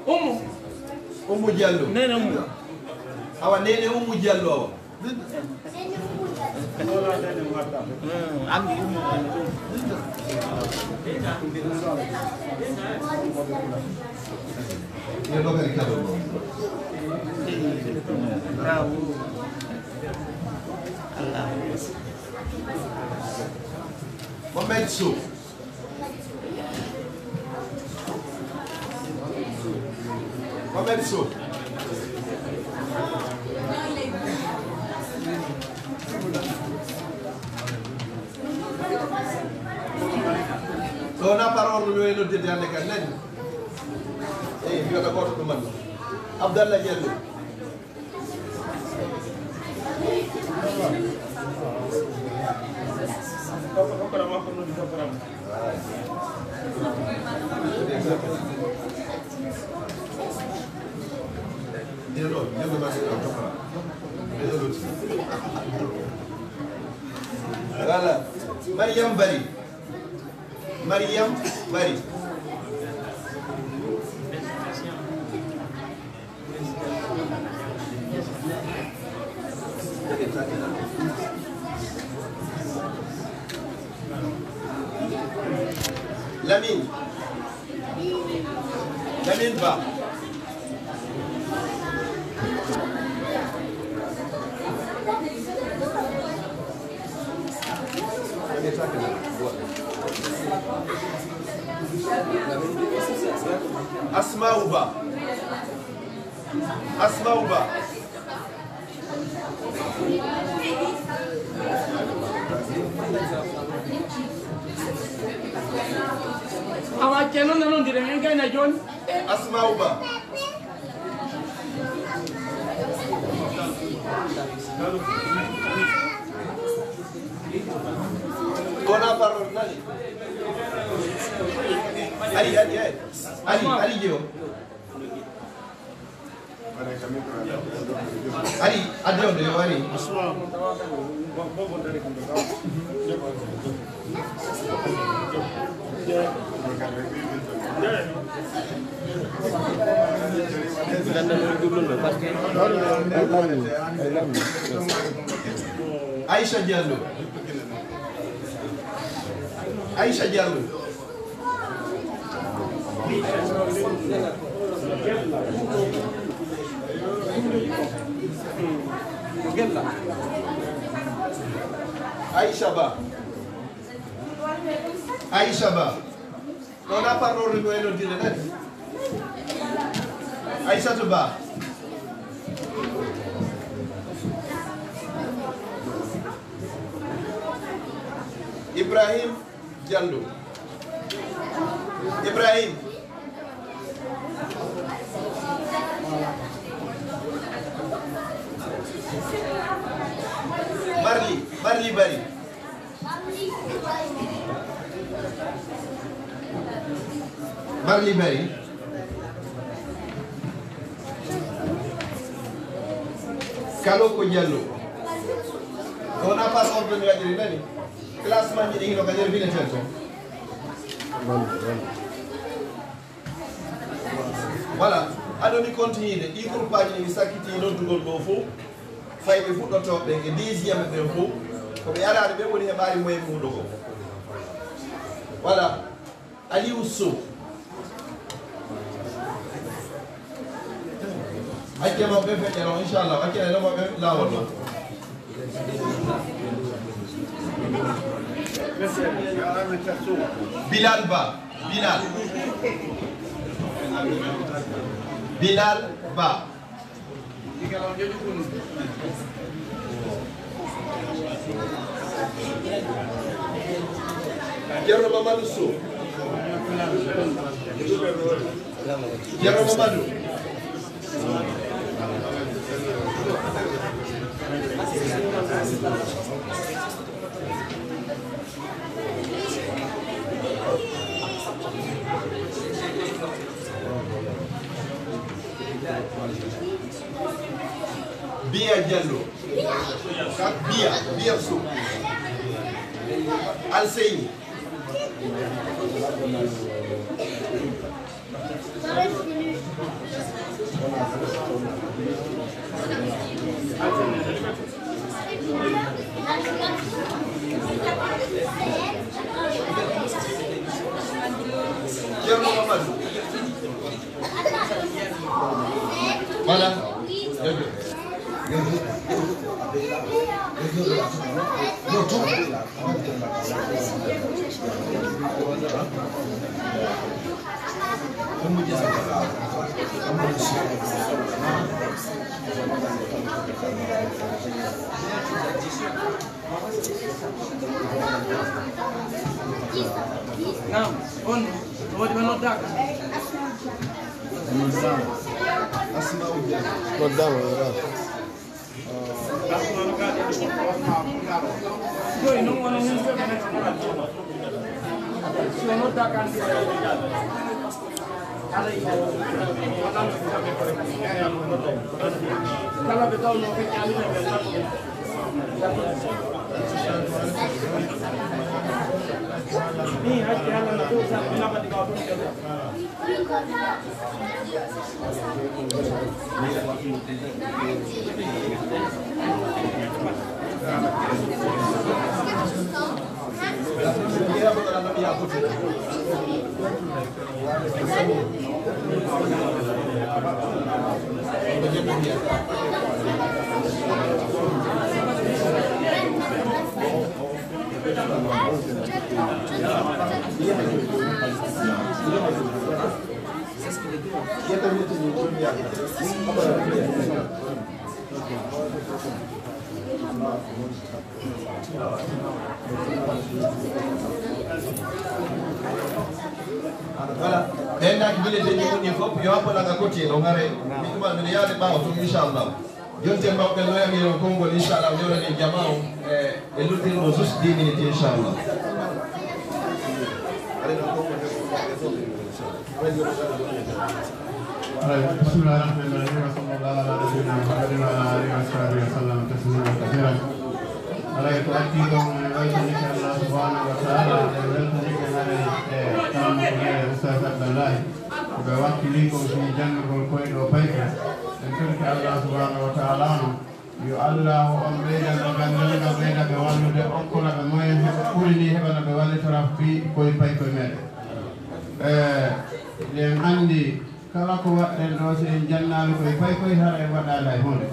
Oumou. Oumou Diallo. Nene Oumou. Awa, nene Oumou Diallo, awa. Ɓe ɗo kadi kado ɗo. Bravo. Allah. Mohamed Sow. Mohamed Sow. So wonaa par ordre, mi wayi noddirde hannde kadi, nani? Eyi, mbiyoɗa gooto ɗumanɗo. Abdallah Diallo. Voilà. Mariam Bari. Mariam Bari. Lamine. Lamine Ba. Asma'u Ba. Asma'u Ba. Awa, ceerno, nanondiren, en gayna jooni. Asma'u Ba. Kona parole nani. Ari, ari, ari. Ari, ari, yo. Ari, adde on ɗo, yo ari. Ganda mo ɗum ɗo, parce que Aïcha Diallo. Aïcha Diallo. Aïcha Ba. Aïcha Ba. Ɗo na parɗo ringo e noddinde nani. Aïssatou Ba. Ibrahim Diallo. Ibrahim. Marli, Marli Bari. Marli Bari. Kalo ko Diallo. On a pas ordre mi waɗiri nani. Classement ji ɗi hino ka nder biletel to. Voilà, aɗo ni continuide ɗi groupe aji ɗi mi sakkiti noddugol ɗo fof. Fayɓe fuɗɗotooɓe e deuxième ɓen fof ko ɓe araade ɓe woni heɓaari moyen muuɗo ko. Voilà. Aliou Sow. Acce mawɓe feƴƴere o, inchallah, acce e remoɓe laawol o. Bilal Ba. Bilal. Bilal Ba. Ceerno Mamadou Sow. Ceerno Mamadou. Biya Diallo. Biya, Biya Sow. Alseyni. Voilà. Naam, on, o waɗi ɓe noddaaka. Noddaama, noddaama. Joyi, non wano hun jogi. Si o noddaaka, an kala ɓe tawnoo ɓe ƴaamina ɓe. Ni hajji Alla na ɗo sa ina ɓadi ɓawa ɗum. Voilà. Ɓen naaki bile teñi woni fof yo appo laga kotti no ngare. Min ɗuma mino yaade ɓaawo tun inchallah. Jonte mawɓe no yami on konngol inchallah, jooɗani jama on e, e luttirno juste dix minutes inchallah. Bismillah ar-Rahman ar-Rahim. Wa sallallahu ala nabiyyina Muhammadin wa ala alihi wa sahbihi wa sallam taslima kathira. Alay ko addi ɗon en weltanike Allah subhanahu wa ta'ala, en weltanike hare e kanko meɗen Oustaz Abdallahi. Ko ɓe wakkili kon fii janngugol koyɗo payka. En torike Allah subhanahu wa ta'ala no yo Allah o on ɓeyda ɓe ganndal ngal, ɓeyda ɓe wallude, okkora ɓe moyen heɓa ɓuri ni heɓana ɓe wallitora fii koye paykoye meɗen. E, eɗen anndi kala ko waɗɗen ɗo, si en jannaali koye paykoye, hara en waɗaali hay huunde.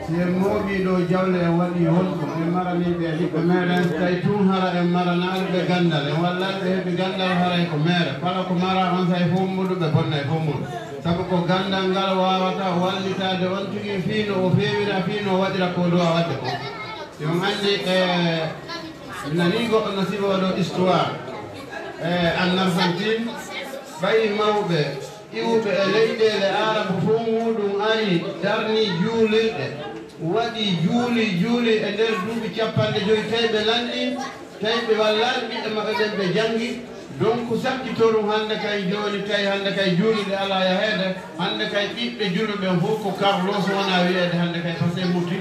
Si en mooɓii ɗo jawle, en waɗii honɗum? En maranii ɓe ɓiɓɓe meɗen, tawi tun hara en maranaali ɓe ganndal, en wallaali ɓe heɓi ganndal, haray ko meere. Kala ko mara on say fof mbuɗu, ɓe bonna e fof mbuɗu. Sabu ko ganndal ngal waawata wallitaade on tigi fii no o feewira, fii no o waɗira ko o duwa waɗde ko. Yo on anndi, e, mi nanii goɗɗo no siɓoo ɗo histoire, e, en Argentine, ɓay mawɓe iwuɓe e leyɗeele Aarabu fof muuɗum ari, darni juulirɗe, waɗi juuli, juuli e nder duuɓi capanɗe joy, tawi ɓe lanɗi, tawi ɓe wallaani ɓiɓɓe maɓɓe ɓen ɓe janngi. Donc, sakkitorum hannde kay jooni, tawi hannde kay juulirɗe alaa yaheede, hannde kay ɓiɓɓe julɓe ɓen fof ko Carlos wona wiyeede hannde kay, parce que mutti.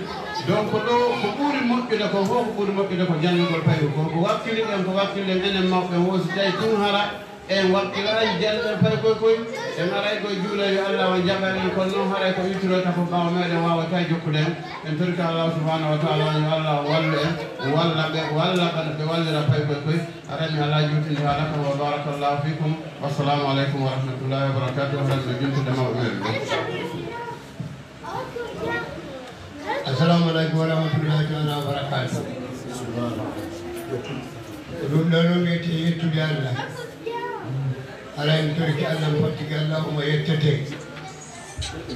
Donc, ɗo ko ɓuri moƴƴude ko fof, ko ɓuri moƴƴude ko janngugol payru ko, ko wakkili ɗen, ko wakkili ɗen enen mawɓe ɓen, wo si tawi tun hara en wakkilaani janɗen paykoy koy, en aray koye juula yo Allah on jaɓan en, kono noon haray ko ittude tago ɓaawo meɗen waawata jokkude en. En torike Allah subhanahu wa ta'ala yo Allah wallu en, walla ɓe, walla ɓe, ɓe wallira paykoy koy. Arani Allah juutinde haala ko, wa barakallahu fikum. Wassalamu aleykum wa rahmatullahi wa barakatuh. Haray ɓe juutinde mawɓe meɗen ɓe. Assalamu aleykum wa rahmatullahi taala wa barakatuh. Ko ɗum ɗo noon wiyetee yettude Allah. Alaa en torike Allah, en fottike Allah, omo yettete.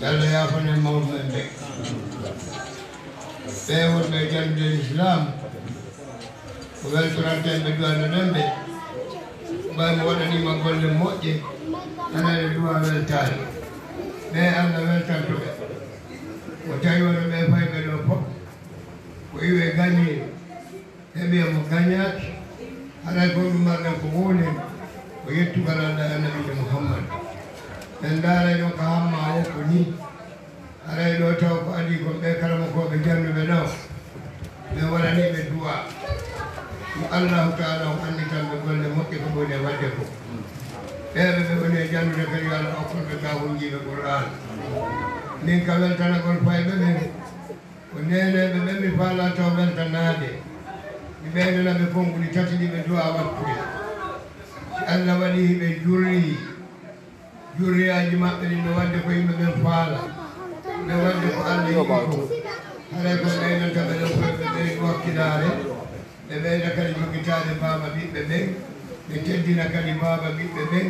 Yo Allah yaafan en mawɓe men ɓe. Ɓe wonɓe e janndude Lislaam, ko weltoranten ɓe, duwanoɗen ɓe. Ɓay mo waɗaniima golle moƴƴe, aɗa aɗa duwa weltaare. Ɓe Allah weltanto ɓe. Ko tawi wano ɓe fayɓe ɗo fof, ko iwe gañe, heɓi e mo gañaaki. Haray ko ɗum marɗen ko wowlen, ko yettugal Allah e Annabiijo Muhammad. En ndaaray ɗon ka hamma o ko nii. Haray ɗo taw ko adii kon ɓe karamokooɓe jannuɓe ɗo, ɓe waɗanii ɓe du'a. Yo Allahu Taala on anditan ɓe golle moƴƴe ko ɓuri e waɗde ko. Ɓeeɓe ɓe woni e jannude kadi, yo Allah okkon ɓe ka hunjiiɓe Qur'aan. Min ka weltanagol fayɓe ɓen, ko neeneeɓe ɓen mi faalaa taw weltanaade. Mi ɓeydana ɓe konguɗi tati ɗi ɓe du'a wattude. Si Allah waɗii hiɓe jurrii, jurriyaaji maɓɓe ɗin no waɗde ko yimɓe ɓen faala. Ɓe waɗde ko Allah yiɗi ko. Haray ko ɓeydanta ɓe ɗon koye ɓe ɓeydu wakkilaare, ɓe ɓeyda kadi jogitaade baaba ɓiɓɓe ɓen, ɓe teddina kadi baaba ɓiɓɓe ɓen.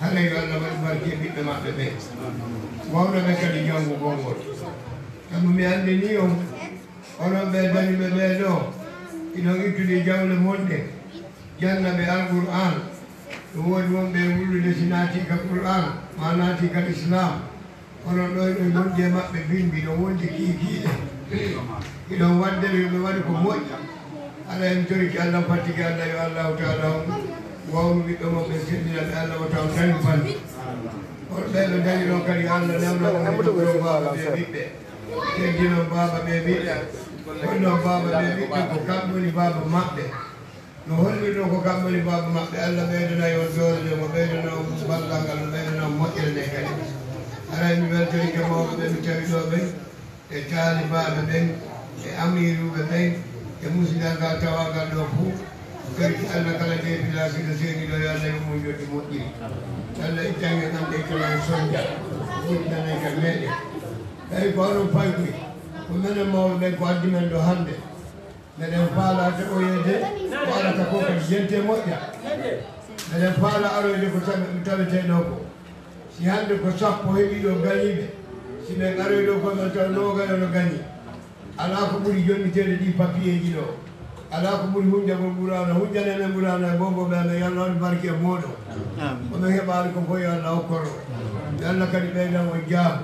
Haray yo Allah waɗu barke e ɓiɓɓe maɓɓe ɓen. Wawna ɓe kadi janngugol ngol. Sabu mi anndinii on, onon ɓee dañuɓe ɓee ɗoo, hiɗon ittude jawle mon ɗen, janna ɓe Alqur'aan. No woodi wonɓe e wullude si naatii ka Qur'aan, maa naatii ka Lislaam. Kono ɗo eɗon wondi e maɓɓe bimbi, ɗon wondi kiikiiɗe. Hiɗon waddere yo ɓe waɗu ko moƴƴi. Aɗa en torike Allah, fattike Allah, yo Allahu taala on wawnu ɓiɓɓe mon ɓen, seddina ɓe Allah, wota on dañu fannu. On ɓee ɓe dañi ɗon kadi, yo Allah newnan on e jogoroo baaba ɓe ɓiɓɓe. Teddinon baaba ɓe ɓiɓɓe. Honnon baaba ɓe ɓiɓɓe, ko kamɓe woni baaba maɓɓe. No hollirnoo ko kamɓe woni baaba maɓɓe, Allah ɓeydana on doole ɗen, mo ɓeydana on ballal ngal, mo ɓeydana on moƴƴere nden kadi. Haray mi weltorike mawɓe ɓe mi tawi ɗoo ɓen, e taalibaaɓe ɓen, e amiiruuɓe ɓen, e musidal ngal tawaagal ɗoo fuu. Garki Allah kala deefilaasi no seeni ɗoo, yo Allah yoɓ mo njoɓdi moƴƴiri. Yo Allah ittan en annde, ittan en sonnja, wurtinan en ka meeɗen. Tawi ko onon faykoy, ko menen mawɓe ɓen ko addi men ɗoo hannde. Meɗen faalaa taƴoyeede ko arata ko kadi, jente moƴƴa. Meɗen faalaa aroyde ko tawe-, tawetee ɗoo ko. Si hannde ko sappo heɓi ɗoo gañiiɓe, si ɓen aroyi ɗoo ko men taw noogay no gañi. Alaa ko ɓuri jonniteede ɗii papiyeeji ɗoo. Alaa ko ɓuri hunjagol Qur'aana. Hunjanee men Qur'aana e boobo ɓe amen, yo Allah waɗu barke e mooɗon. Amiin. Ko men heɓaali kon fof yo Allah okkor on. Yo Allah kadi ɓeydan on jaabu.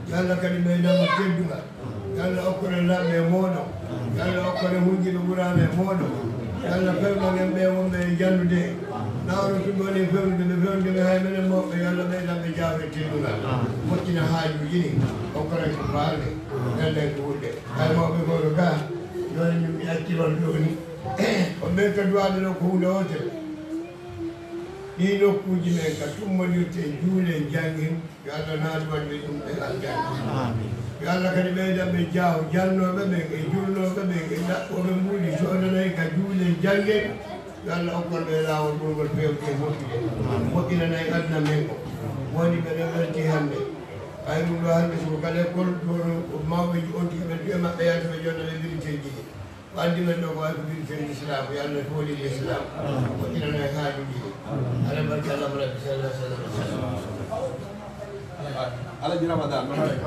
Yo Allah kadi ɓeydan on teddungal. Yo Allah okkor en laaɓɓe e mooɗon. Yo Allah okkor en hunjiiɓe Qur'aana e mooɗon. Yo Allah fewnan en ɓee wonɓe e janndude. Na onon tun ɗon e fewnude ɓe, fewnude ɓe hay menen mawɓe. Yo Allah ɓeydan ɓe jaabu e teddungal. Moƴƴina haajuuji ɗin. Okkor en ko faalɗen. Welda en ko wuɗɗen. Hay mawɓe gooto gaa, jooni min mi accii on jooni. Ko ɓen ka duwaaɓe ɗoo ko huunde wootere. Ɗii nokkuuji men ka tummondirten, juulen, janngen, yo Allah naat waɗu ɓe ɗum ɓe aljanna. Amiin. Yo Allah kadi ɓeydan ɓe jaaw, jannooɓe ɓen e julnooɓe ɓen e ɗaɓɓooɓe mbuuɗi, soodana en ka juulen, janngen. Yo Allah okkor ɓe laawol ɓurngol feewde e moƴƴude. Amiin. Moƴƴinana en aduna men o. Woni ɓe ɗon weltii hannde. Ɓay ɗum ɗoo hannde, siko ka lekkol, ɗoo ɗoo ko mawɓe on tigi ɓen, du'e maɓɓe yaata ɓe jonna ɓe biriteen jiɗi. Ko addi men ɗoo ko wayi ko biriteen Lislaam, yo Allah fooli Lislaam. Moƴƴinana en haajuuji ɗi. Ala barke Allah mo Rabbi sallallahu alaihi wasallam. Alaji Ramadan, no haray?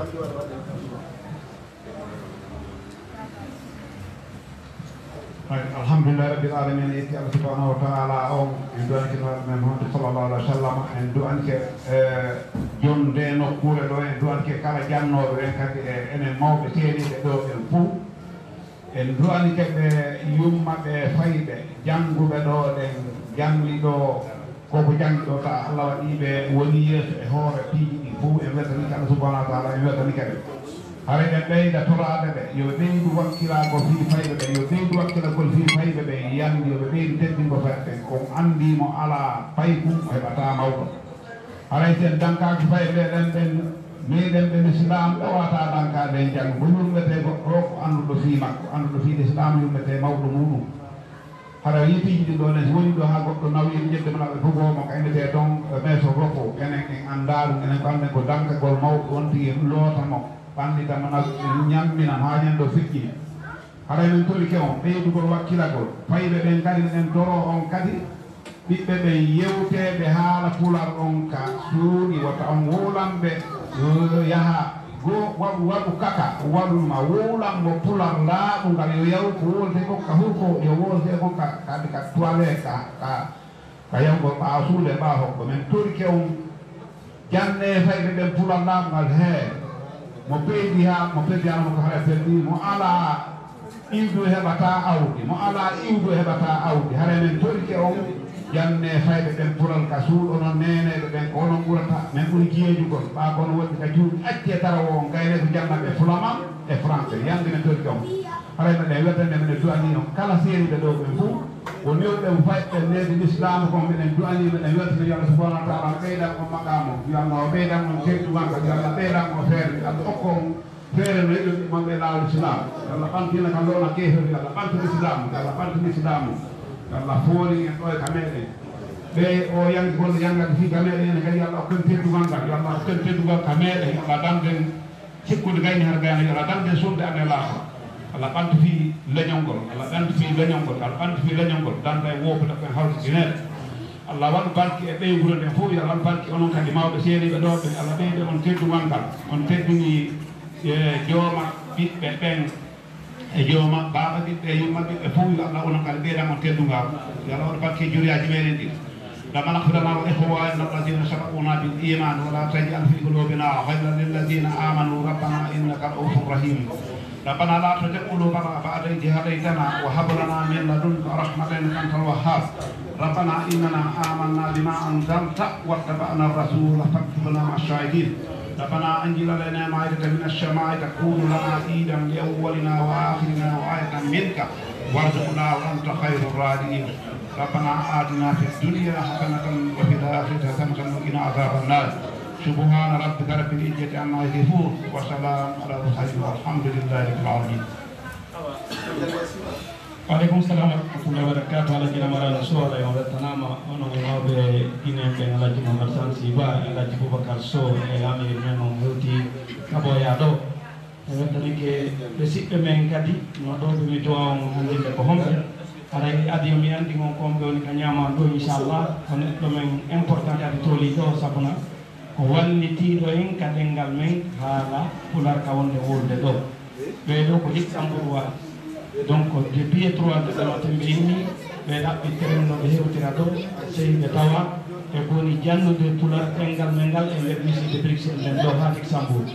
Alhamdulillahi Rabbil Alamin, en yetti Allah subhanahu wa ta'ala on, en du'anike Nulaaɗo men Muhammad sallallahu alaihi wasallam, en du'anike, eh, joom nde nokkuure ɗo, en du'anike kala jannooɓe ɓen kadi, e enen mawɓe seeniiɓe ɗo ɓen fuu. En du'anike ɓe yumma ɓe fayɓe jannguɓe ɗo ɗen, janngi ɗo. Ko ko janngi ɗo, ta Allah waɗi ɓe woni yeeso e hoore piiji ɗi fof. En weltanike Allah subhanahu wa ta'ala, en weltanike ɓe. Haray ɓe ɓeyda toraade ɓe, yo ɓe ɓeydu wakkilagol fii fayɓe ɓe, yo ɓe ɓeydu wakkilagol fii fayɓe ɓe, yandi yo ɓe ɓeydu teddingo fayɓe ɓen. Ko on anndi mo alaa paykum, o heɓataa mawɗo. Haray si en dankaaki fayɓe ɓen, ɓen meɗen ɓe Lislaam, ɓe waawataa dankaade en janngo. Ko yummetee goɗɗo o, ko annduɗo fii makko, annduɗo fii Lislaam, yummetee mawɗo muuɗum. Hara yetiiji ɗin ɗoo ne, si woni ɗo haa goɗɗo nawi en, ƴettude mona ɓe fof, mo kaynetee toon, e meeso fof, enen en anndaa ɗum, enen ko annden ko dankagol mawɗo on tigi, loota mo, ɓannita mo, na-, ñammina mo haa ñande o feƴƴina. Haray min torike on ɓeydugol wakkilagol. Fayɓe ɓen kadi, no en toroo on kadi, ɓiɓɓe ɓen yewteeɓe haala pular on ka suuɗi, wota on wuulan ɓe, eh, yaha goo, waɗu, waɗu kaka, waɗu ma wuulan mo pular laaɓungal, yo yahu ko woolte kon ka huuko, yo woolte kon ka, ka, ka toilette, ka, ka, ka yahugol ɓaawo suudu e ɓaawo hoggo. Min torike on, jannee fayɓe ɓen pular laaɓungal, hee, mo peydi haa, mo peydi haa, mo ko hara peydi, mo alaa iwdu heɓataa awdi, mo alaa iwdu heɓataa awdi. Haray min torike on, jannee fayɓe ɓen pural ka suudu, onon neeneeɓe ɓen, ko onon ɓurata, min ɓuri jeejugol. Ɓaa kono wonɓe ka juuɗe, accee tarawoo on, gaynee ko janna ɓe flamand e français. Yande min torike on. Haray meɗen weltande, meɗen du'anii on kala seeniiɓe ɗo ɓen fof. Ko newɗen fayɓe needi Lislaam kon, meɗen du'anii, meɗen weltani yo Allah subhanahu wa ta'ala ɓeydan on maqaama, yo Allah o ɓeydan on teddungal, yo Allah ɓeydan on feere, yo Allah okku on feere no yiɗi maɓɓe laawol Islaam. Yo Allah ɓantina ka loona keefeero, yo Allah ɓantu Islaam, yo Allah ɓantu Islaam. Yo Allah fooli en ɗo e ka meɗen. Ɓe o yangi golle yangande fii ka meɗen, enen kadi yo Allah okku en teddungal ngal, yo Allah okku en teddungal ka meɗen, yo Allah damden Sikkude gayni har gayna, yo Allah dande sunde ande laafa. Allah ɓanto fii leñol ngol, Allah ɓanto fii leñol ngol, Allah ɓanto fii leñol ngol, danda e woopude ɓen hawti dineede. Allah waɗu barke e ɓeynguure nden fof, yo Allah waɗu barke onon kadi mawɓe seeriiɓe ɗoo ɓen, Allah ɓeyda on teddungal ngal, on teddini e jooma ɓiɓɓe ɓen, e jooma baaba ɓiɓɓe, e yumma ɓiɓɓe fof, yo Allah onon kadi ɓeydan on teddungal, yo Allah waɗu barke e juriyaaji meɗen ɗin. ربنا اغفر لنا ولإخواننا الذين سبقونا بالإيمان ولا تجعل في قلوبنا غلا للذين آمنوا ربنا إنك رءوف رحيم. ربنا لا تزغ قلوبنا بعد إذ هديتنا وهب لنا من لدنك رحمة إنك أنت الوهاب. ربنا إننا آمنا بما أنزلت واتبعنا الرسول فاكتبنا مع الشاهدين. ربنا أنزل علينا مائدة من السماء تكون لنا عيدا لأولنا وآخرنا وآية منك وارزقنا وأنت خير الرازقين. ربنا آتنا في الدنيا حسنة وفي الآخرة حسنة وقنا عذاب النار. سبحان ربك رب العزة عما يصفون وسلام على المرسلين والحمد لله رب العالمين. Waaleykum salam wa rahmatullahi wa barakatuh. Alhaji Lamarana Sow, Alhaji on weltanaama, onon e mawɓe Guinée ɓen, Alhaji Mouhamed Samsi Ba, Alhaji Boubacar Sow, e Amir men on hewti Kaboya ɗo. Mi weltanike ɓe siɓɓe men kadi, no ɗo ɓe mi jowa on anndinde ko homɓe. Haray adi yo mi anndi on ko homɓe woni ka ñaamaan ɗo, inchallah. Ko neɗɗo men important adi tooli ɗo, sabuna ko wallitiiɗo en ka ɗenngal men haala Pular ka wonde wolde ɗo. Ɓee ɗo ko Luxembourgeois. Donc, depuis trois de ɗo tembe inni, ɓe ɗaɓɓi terminal ɓe hewtira ɗo, sey ɓe tawa ɓe ko woni jannude Pular ɗenngal men ngal e nder lycée de Bruxelles nden ɗo haa Luxembourg.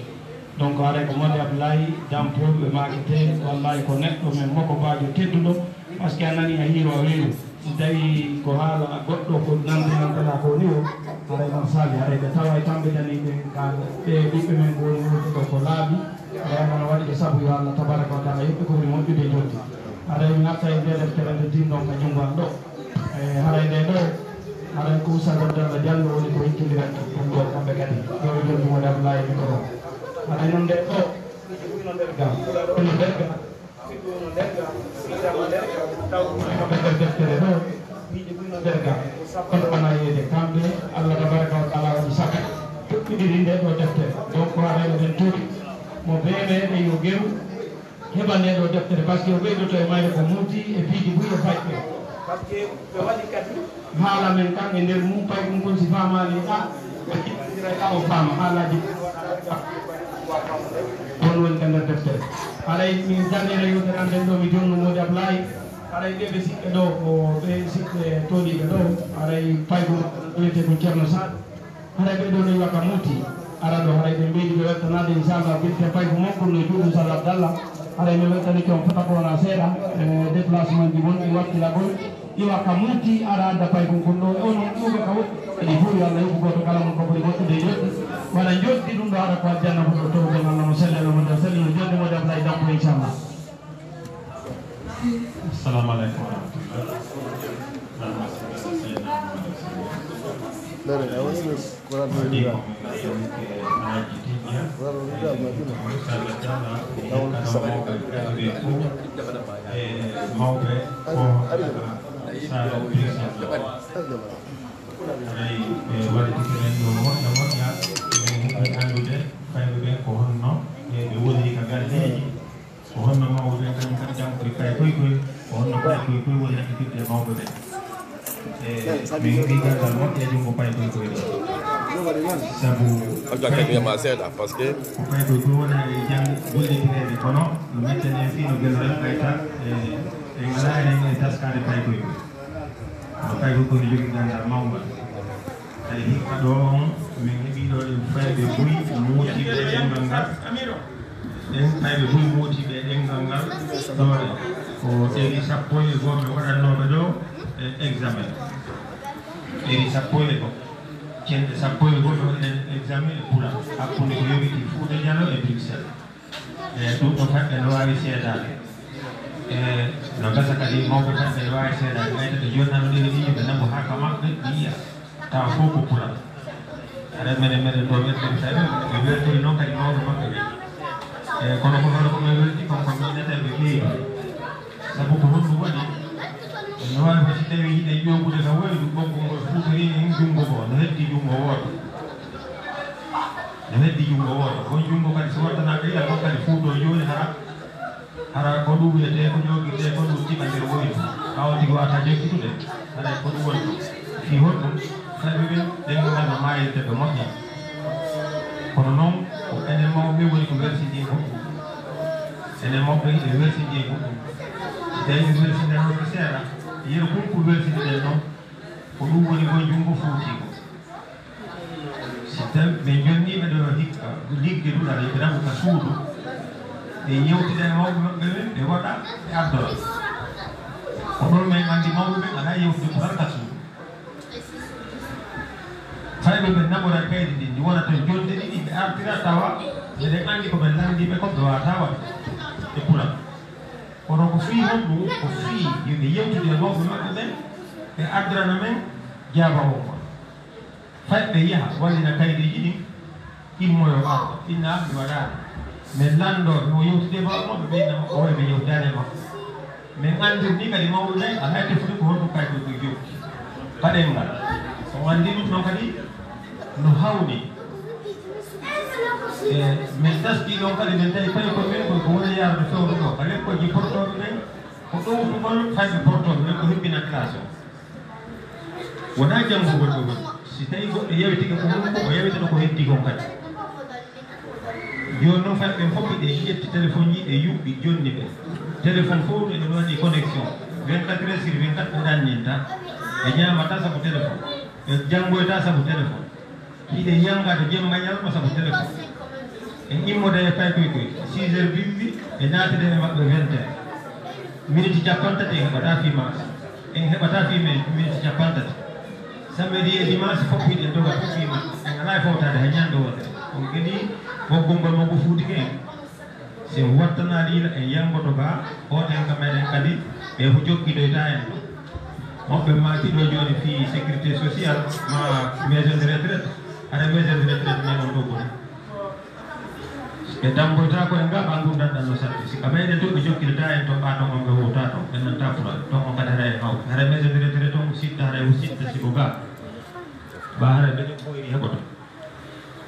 Donc, haray ko Modi Ablaye Dampo ɓe maakete, wallahi ko neɗɗo men mokobaajo tedduɗo, parce que a nani a hiiro a weeru. Si tawi ko haala goɗɗo ko nanti nantata ko ni o, haray noon saabi, haray ɓe tawa e tamɓe dani ɓen ka ɓe ɓiɓɓe men ko woni woni ɗo ko laaɓi, haray noon waɗi ɓe sabu yo Allah tabaraka wa taala yoɓɓe ko woni moƴƴude e joddi. Haray mi natta e nde deftere nde tinɗon ka junngo an ɗo. E haray nde ɗo, haray ko Oustaz Abdallah Diallo woni ko hikkindirata ɗum ɗo kamɓe kadi. Ɗo ɓe joddi mo Abdoulaye micro. Haray noon nde ɗo, ɗum no nder gam. Ɗum no nder gam. Ɗum no nder gam. Ɗum no nder gam. Taw kamɓe nder deftere ɗo, miijo ɗum no nder gam. Kono wona yeede kamɓe, Allah tabaraka wa taala waɗi sabu. Toɓɓidiri nde ɗo deftere. Donc haray eɗen tuuti mo bee meɗen yo geru. Heɓa nde ɗo deftere, parce que o ɓeydoto e mayre ko muuti e piiji buy e payɗe. Parce que ɓe waɗi kadi haala men kan e nder mum, pay ɗum kon si faamaali, a, ɓe kiɗandiray ka o faama haalaaji. On woni ka nder deftere. Haray min darnira yewtere an nden ɗo, mi jonno Modi Ablaye. Haray ɓe ɓe siɓɓe ɗo, ko ɓe siɓɓe tooniiɓe ɗo. Haray pay ɗum wiyete ko Ceerno Saar. Haray ɓe ɗo ne waka muuti. Ara ɗo haray ɓe mbeɗi ɓe weltanaade, inchallah, bilte pay ko mon kono e juuɗum Sall Abdallah. Haray mi weltanike on fota ko wona seeɗa, e déplacement ji wonɗi wakkilagol. Iwa ka muuti ara adda pay kon kon ɗo e onon ɗuɓe ka woɗɗi. Kadi fof yo Allah yoɓu gooto kala mon ko ɓuri moƴƴude e joddi. Waɗa joddi ɗum ɗo ara ko aljanna ko ɗo towgol Allah mo salli Allah mo salli no joddi mo Ablaye Dampo, inchallah. Assalamu aleykum wa rahmatullah. Allahumma salli ala sayyidina Muhammad wa sallim. Dare, a woni ɗo ko rado Wadi ko min ngarɗo ke Alhaji Tijja. Rado Wadi ma ɗum. Sallah jalla. Tawon ko sabu. Ɓe fof. E mawɓe ko. Ari. Sa. Ari. Haray ɓe waɗi tigi men ɗo moƴƴa moƴƴa. Min huɓɓe anndude fayɓe ɓen ko honno ɓe ɓe woni ka galleeji. Ko honno mawɓe ɓen kañum kadi janngude paykoy koy, ko honno paykoy koy woni heɓitirde e mawɓe ɓen? E min heɓi gandal moƴƴa junngo paykoy koy ɗo. Sabu. Abdou Karim yama seeɗa, parce que. Ko paykoy koy wona e janngo gollitireede, kono no metten en fii no geno en ɓayta, e, en alaa enen e taskaade paykoy koy. No paykoy koy no jogii gandal mawngal. Kadi hikka ɗo on, min heɓii ɗo ɗen fayɓe buy moodiɓe e ɗemngal ngal. Ɗen fayɓe buy moodiɓe e ɗemngal ngal, ɗoore ko série sappo e goo ɓe waɗannooɓe ɗo e examen. Série sappo e goo. Cenɗe sappo e goo ɓe waɗi ɗen examen e Pulaar. Hakkunde ko yowiti Fuuta Jaloo e Bruxelles. E ɗum ɗo fayɓe no waawi seedaade. E no gasa kadi mawɓe fayɓe no waawi seedaade. Ɓayta ɓe jonnano ɗeɗo ɗiɗi ɓe nanngu haa ka maɓɓe ɓe yiya. Tawa fof ko Pulaar. Aɗa mene mene ɗo weltori fayɓe ɓe weltori noon kadi mawɓe maɓɓe ɓe. E kono ko hono ko ɓe welti kon ko min neten ɓe ɓeydi. Sabu ko honɗum waɗi? No waawi ko si tawii hiɗen ƴoogude ka wayru ɓoggol ngol fuutorii en junngo goo no heddi junngo wooto. Heddi junngo wooto, on junngo kadi so wattanaaka yiya, on kadi fuuto jooni hara, hara ko ɗum wiyetee, ko jogirtee, ko ɗum tiɓa nder woydu. Ɓaawo tigi wata jokkitude, haray ko ɗum woni ɗum. Fii honɗum? Sabi ɓen, ɗen ngal no maayirde ɓe moƴƴa. Kono noon, ko enen mawɓe woni ko wersindii goɗɗum. Enen mawɓe hiɗen wersindii goɗɗum. Si tawii ɓe wersindanoke seeɗa, yeru kon ko wersindiɗen noon, ko ɗum woni ko junngo fuutiiko. Si tawi ɓe jonnii ɓe ɗo hikka, ligge duɗal, ɓe naɓu ka suudu, ɓe yewtida e mawɓe maɓɓe ɓen, ɓe waɗa, ɓe addora. Ko ɗon men anndi mawɓe ɓen alaa yewtude ko tan ka suudu. Fayɓe ɓe naɓora kaydi ndin, ndi wona ton jonde ɗiɗi, ɓe artira tawa, eɗen anndi ko ɓe lanndiiɓe kon, ɓe waawataa waɗde e pulal. Kono ko fii honɗum? Ko fii yo ɓe yewtude e mawɓe maɓɓe ɓen, ɓe addirana men jaabawol ngol. Fay ɓe yaha wallina kaydeeji ɗin, immoyo arɗo, inna mi waɗaani. Min lanndoo, mi o yewtude e mawɓe maɓɓe ɓen, inna o wayi min yewtaani e makko. Min anndirni kadi mawɓe ɓen, alaa e tefude ko honɗum kaydi ko jokki. Kaɗen ngal. On anndi ɗum ɗon kadi no hawni. E, min taski ɗon kadi, min tawi paykol men ko, ko woni yaarude fewndo ɗo, ka lekkolji portooɓe ɓen, ko ɗowtugol fayɓe portooɓe ɓen, ko hebbina classe o. Wonaa janngugol ɓe woni. Si tawi goɗɗo yawi tigi ko honɗum, o yawitano ko heddii kon kadi. Jooni noon, fayɓe ɓen fof ɓe ƴetti téléphone ji, ɓe yuɓɓi, jonni ɓe. Téléphone fof ene waɗi connexion. Vingt-quatre heures sur vingt-quatre ɓe ɗanninta. Ɓe ñaamataa sabu téléphone. Ɓe janngoytaa sabu téléphone. Hiɗen yanga to jemma ñalawma sabu téléphone. En immoda e paykoy koy, six heures bimbi, ɓe naatida e maɓɓe vingt heures. Miniti cappanɗe tati en heɓataa fii maɓɓe. En heɓataa fii men miniti cappanɗe tati. Samedi e dimanche fof hiɗen doga fof fii maɓɓe. En alaa e fowtaade hay ñande wootere. On kadi ɓoggol ngol mo ko fuutike en. Si en wattanaali yila en yangoto ga, hooten ka meɗen kadi, ɓe ko jokkidoyta en ɗo. Moɓɓe maaki ɗo jooni fii sécurité sociale, ma maison de retraite, hara maison de retraite men on ɗo boni. Ɓe damboyta ko en ga, ɓa ngurndan ɗan no satti. Si ka meɗen to ɓe jokkidata en to, ɓa ton on ɓe wowta ton, ɓe nanta pura, ton on kadi hara e haw. Hara maison de retraite on sitta, hara e sitta si ko ga. Ɓa hara ɓe ɗen ɓoyri heɓoto.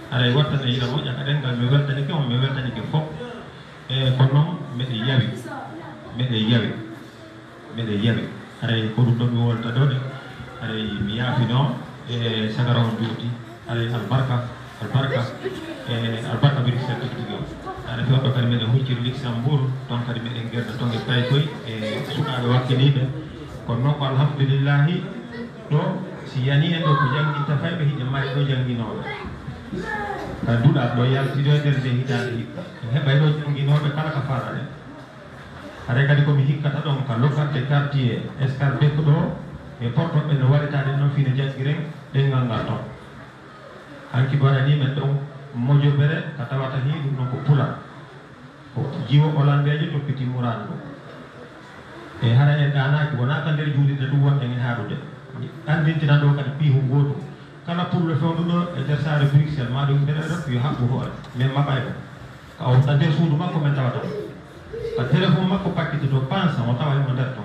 Haray wattane ina moƴƴa ka ɗenngal, mi weltanike on, mi weltanike fof. E ko noon, meɗe yawi, meɗe yawi, meɗe yawi. Haray ko ɗum ɗo mi wolta ɗo de. Haray mi yaafino e sagara on juuti. Haray albarka, albarka, e albarka mbiɗi seeɗa tigi tigi o. Haray fewndo kadi meɗen hucciri Luxembourg, toon kadi meɗen gerda toon e paykoy e sukaaɓe wakkiliiɓe. Kono noon ko alhamdulillahi, ɗo, si yanii en ɗo ko jannginta fayɓe, hiɗen mari ɗo jannginooɓe. Ka duɗal ɗo yalti ɗo e nder nde hitaande hikka. En heɓay ɗo jannginooɓe kala ka faalaɗen. Haray kadi ko mi hikkata ɗon ka localité quartier Escarbet ɗo, e porto ɓe no waretaade noon fii no janngiren ɗenngal ngal toon. Hanki ɓe waɗanii men ɗon mojobere ka tawata hii ɗum ɗon ko pulal. Ko jiwo olandeejo toppiti muraadu ndu. E hara en ɗaanaaki, wonaa ka nder juulirde ɗum wonɗen e haaɗude. Anndintinan ɗo kadi piihu ngootu. Kala pullo fewnduɗo e nder saare Bruxelles, maa ɗum nder Europe, yo haɓɓu hoore. Min maɓay mo. Ka o, ka nder suudu makko min tawata mo. Ka téléphone makko pakkiti to pansa, o tawa himo nder ton.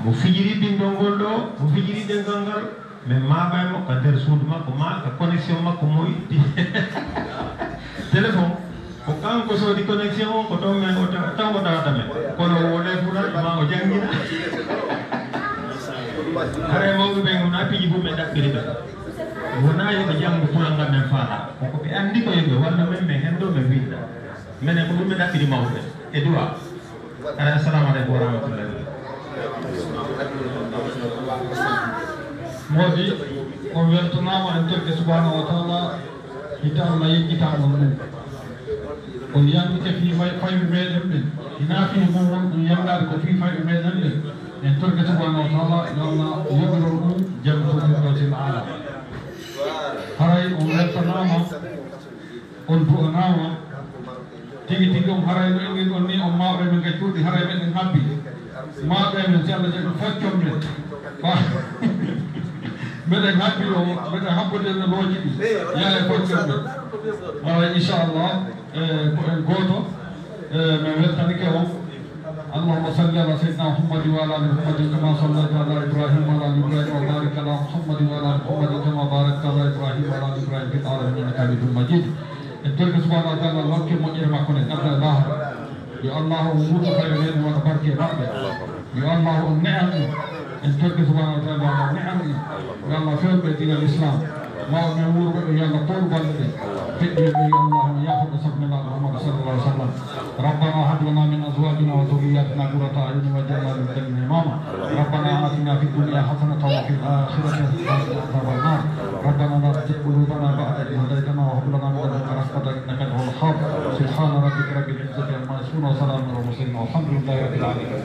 Mo fijiri bindol ngol ɗo, mo fijiri ɗengal ngal, min maɓay mo ka nder suudu makko, ma ka connexion makko mo itti. Téléphone, ko kanko soodi connexion on, ko ton men o taw, taw o tawata men. Kono o wonay fulal, ma o janngina. Haray mawɓe ɓen, wona piiji fof ɓe ɗaɓɓiri ɓe. Wona yo ɓe janngu fulal ngal men faala. Ko ko ɓe anndi ko yo ɓe wallu men, men henndo, men winnda. Menen ko ɗum ɓe ɗaɓɓiri mawɓe ɓen. E du'a. Haray, assalamu aleykum wa rahmatullahi. Moodi, on weltanaama en torke subhanahu wa taala, hita Allah yejjita on ɗum. On yamɗike fii fay-, fayɓe meɗen ɓen. Hinaa fii mum won ɗum yamɗaade ko fii fayɓe meɗen ɓen. En torke subhanahu wa taala, yo Allah yoɓiron ɗum janngo fof firdosil aala. Haray on weltanaama. On du'anaama. Tigi tigi on haray no en on ni on mawɓe men kadi cuuɗi haray meɗen habbi. Mawɓe men si Allah jaɓi foccon men. Meɗen habbi ɗo, meɗen habbude no looji ɗi. Yaha e foccon men. Haray inchallah, e, ko en gooto, e, min weltanike on. اللهم صل على سيدنا محمد وعلى ال محمد كما صليت على ابراهيم وعلى ال ابراهيم وبارك على محمد وعلى ال محمد كما باركت على ابراهيم وعلى ال ابراهيم في العالمين انك حميد مجيد. En torike subhanahu wa taala Allah hokke moƴƴere makko nde ganda e lahara. Yo Allah o wuurno tawi men wona barke e maɓɓe. Yo Allah on ne'an en. En torike subhanahu wa taala Allah ne'an en. Yo Allah fewɓe diina l'islam. Mawɓe men wuurɓe ɓe yo Allah tooru balɗe ɗe. Feƴƴuɓe ɓe yo Allah on yaafo ɓe sabu Nelaaɗo Muhammad sallallahu alaihi wasallam. ربنا هب لنا من أزواجنا وذرياتنا قرة أعين واجعلنا للمتقين إماما. ربنا آتنا في الدنيا حسنة وفي الآخرة حسنة وقنا عذاب النار. ربنا لا تزغ قلوبنا بعد إذ هديتنا وهب لنا من لدنك رحمة إنك أنت الوهاب. سبحان ربك رب العزة عما يصفون وسلام على المرسلين والحمد لله رب العالمين.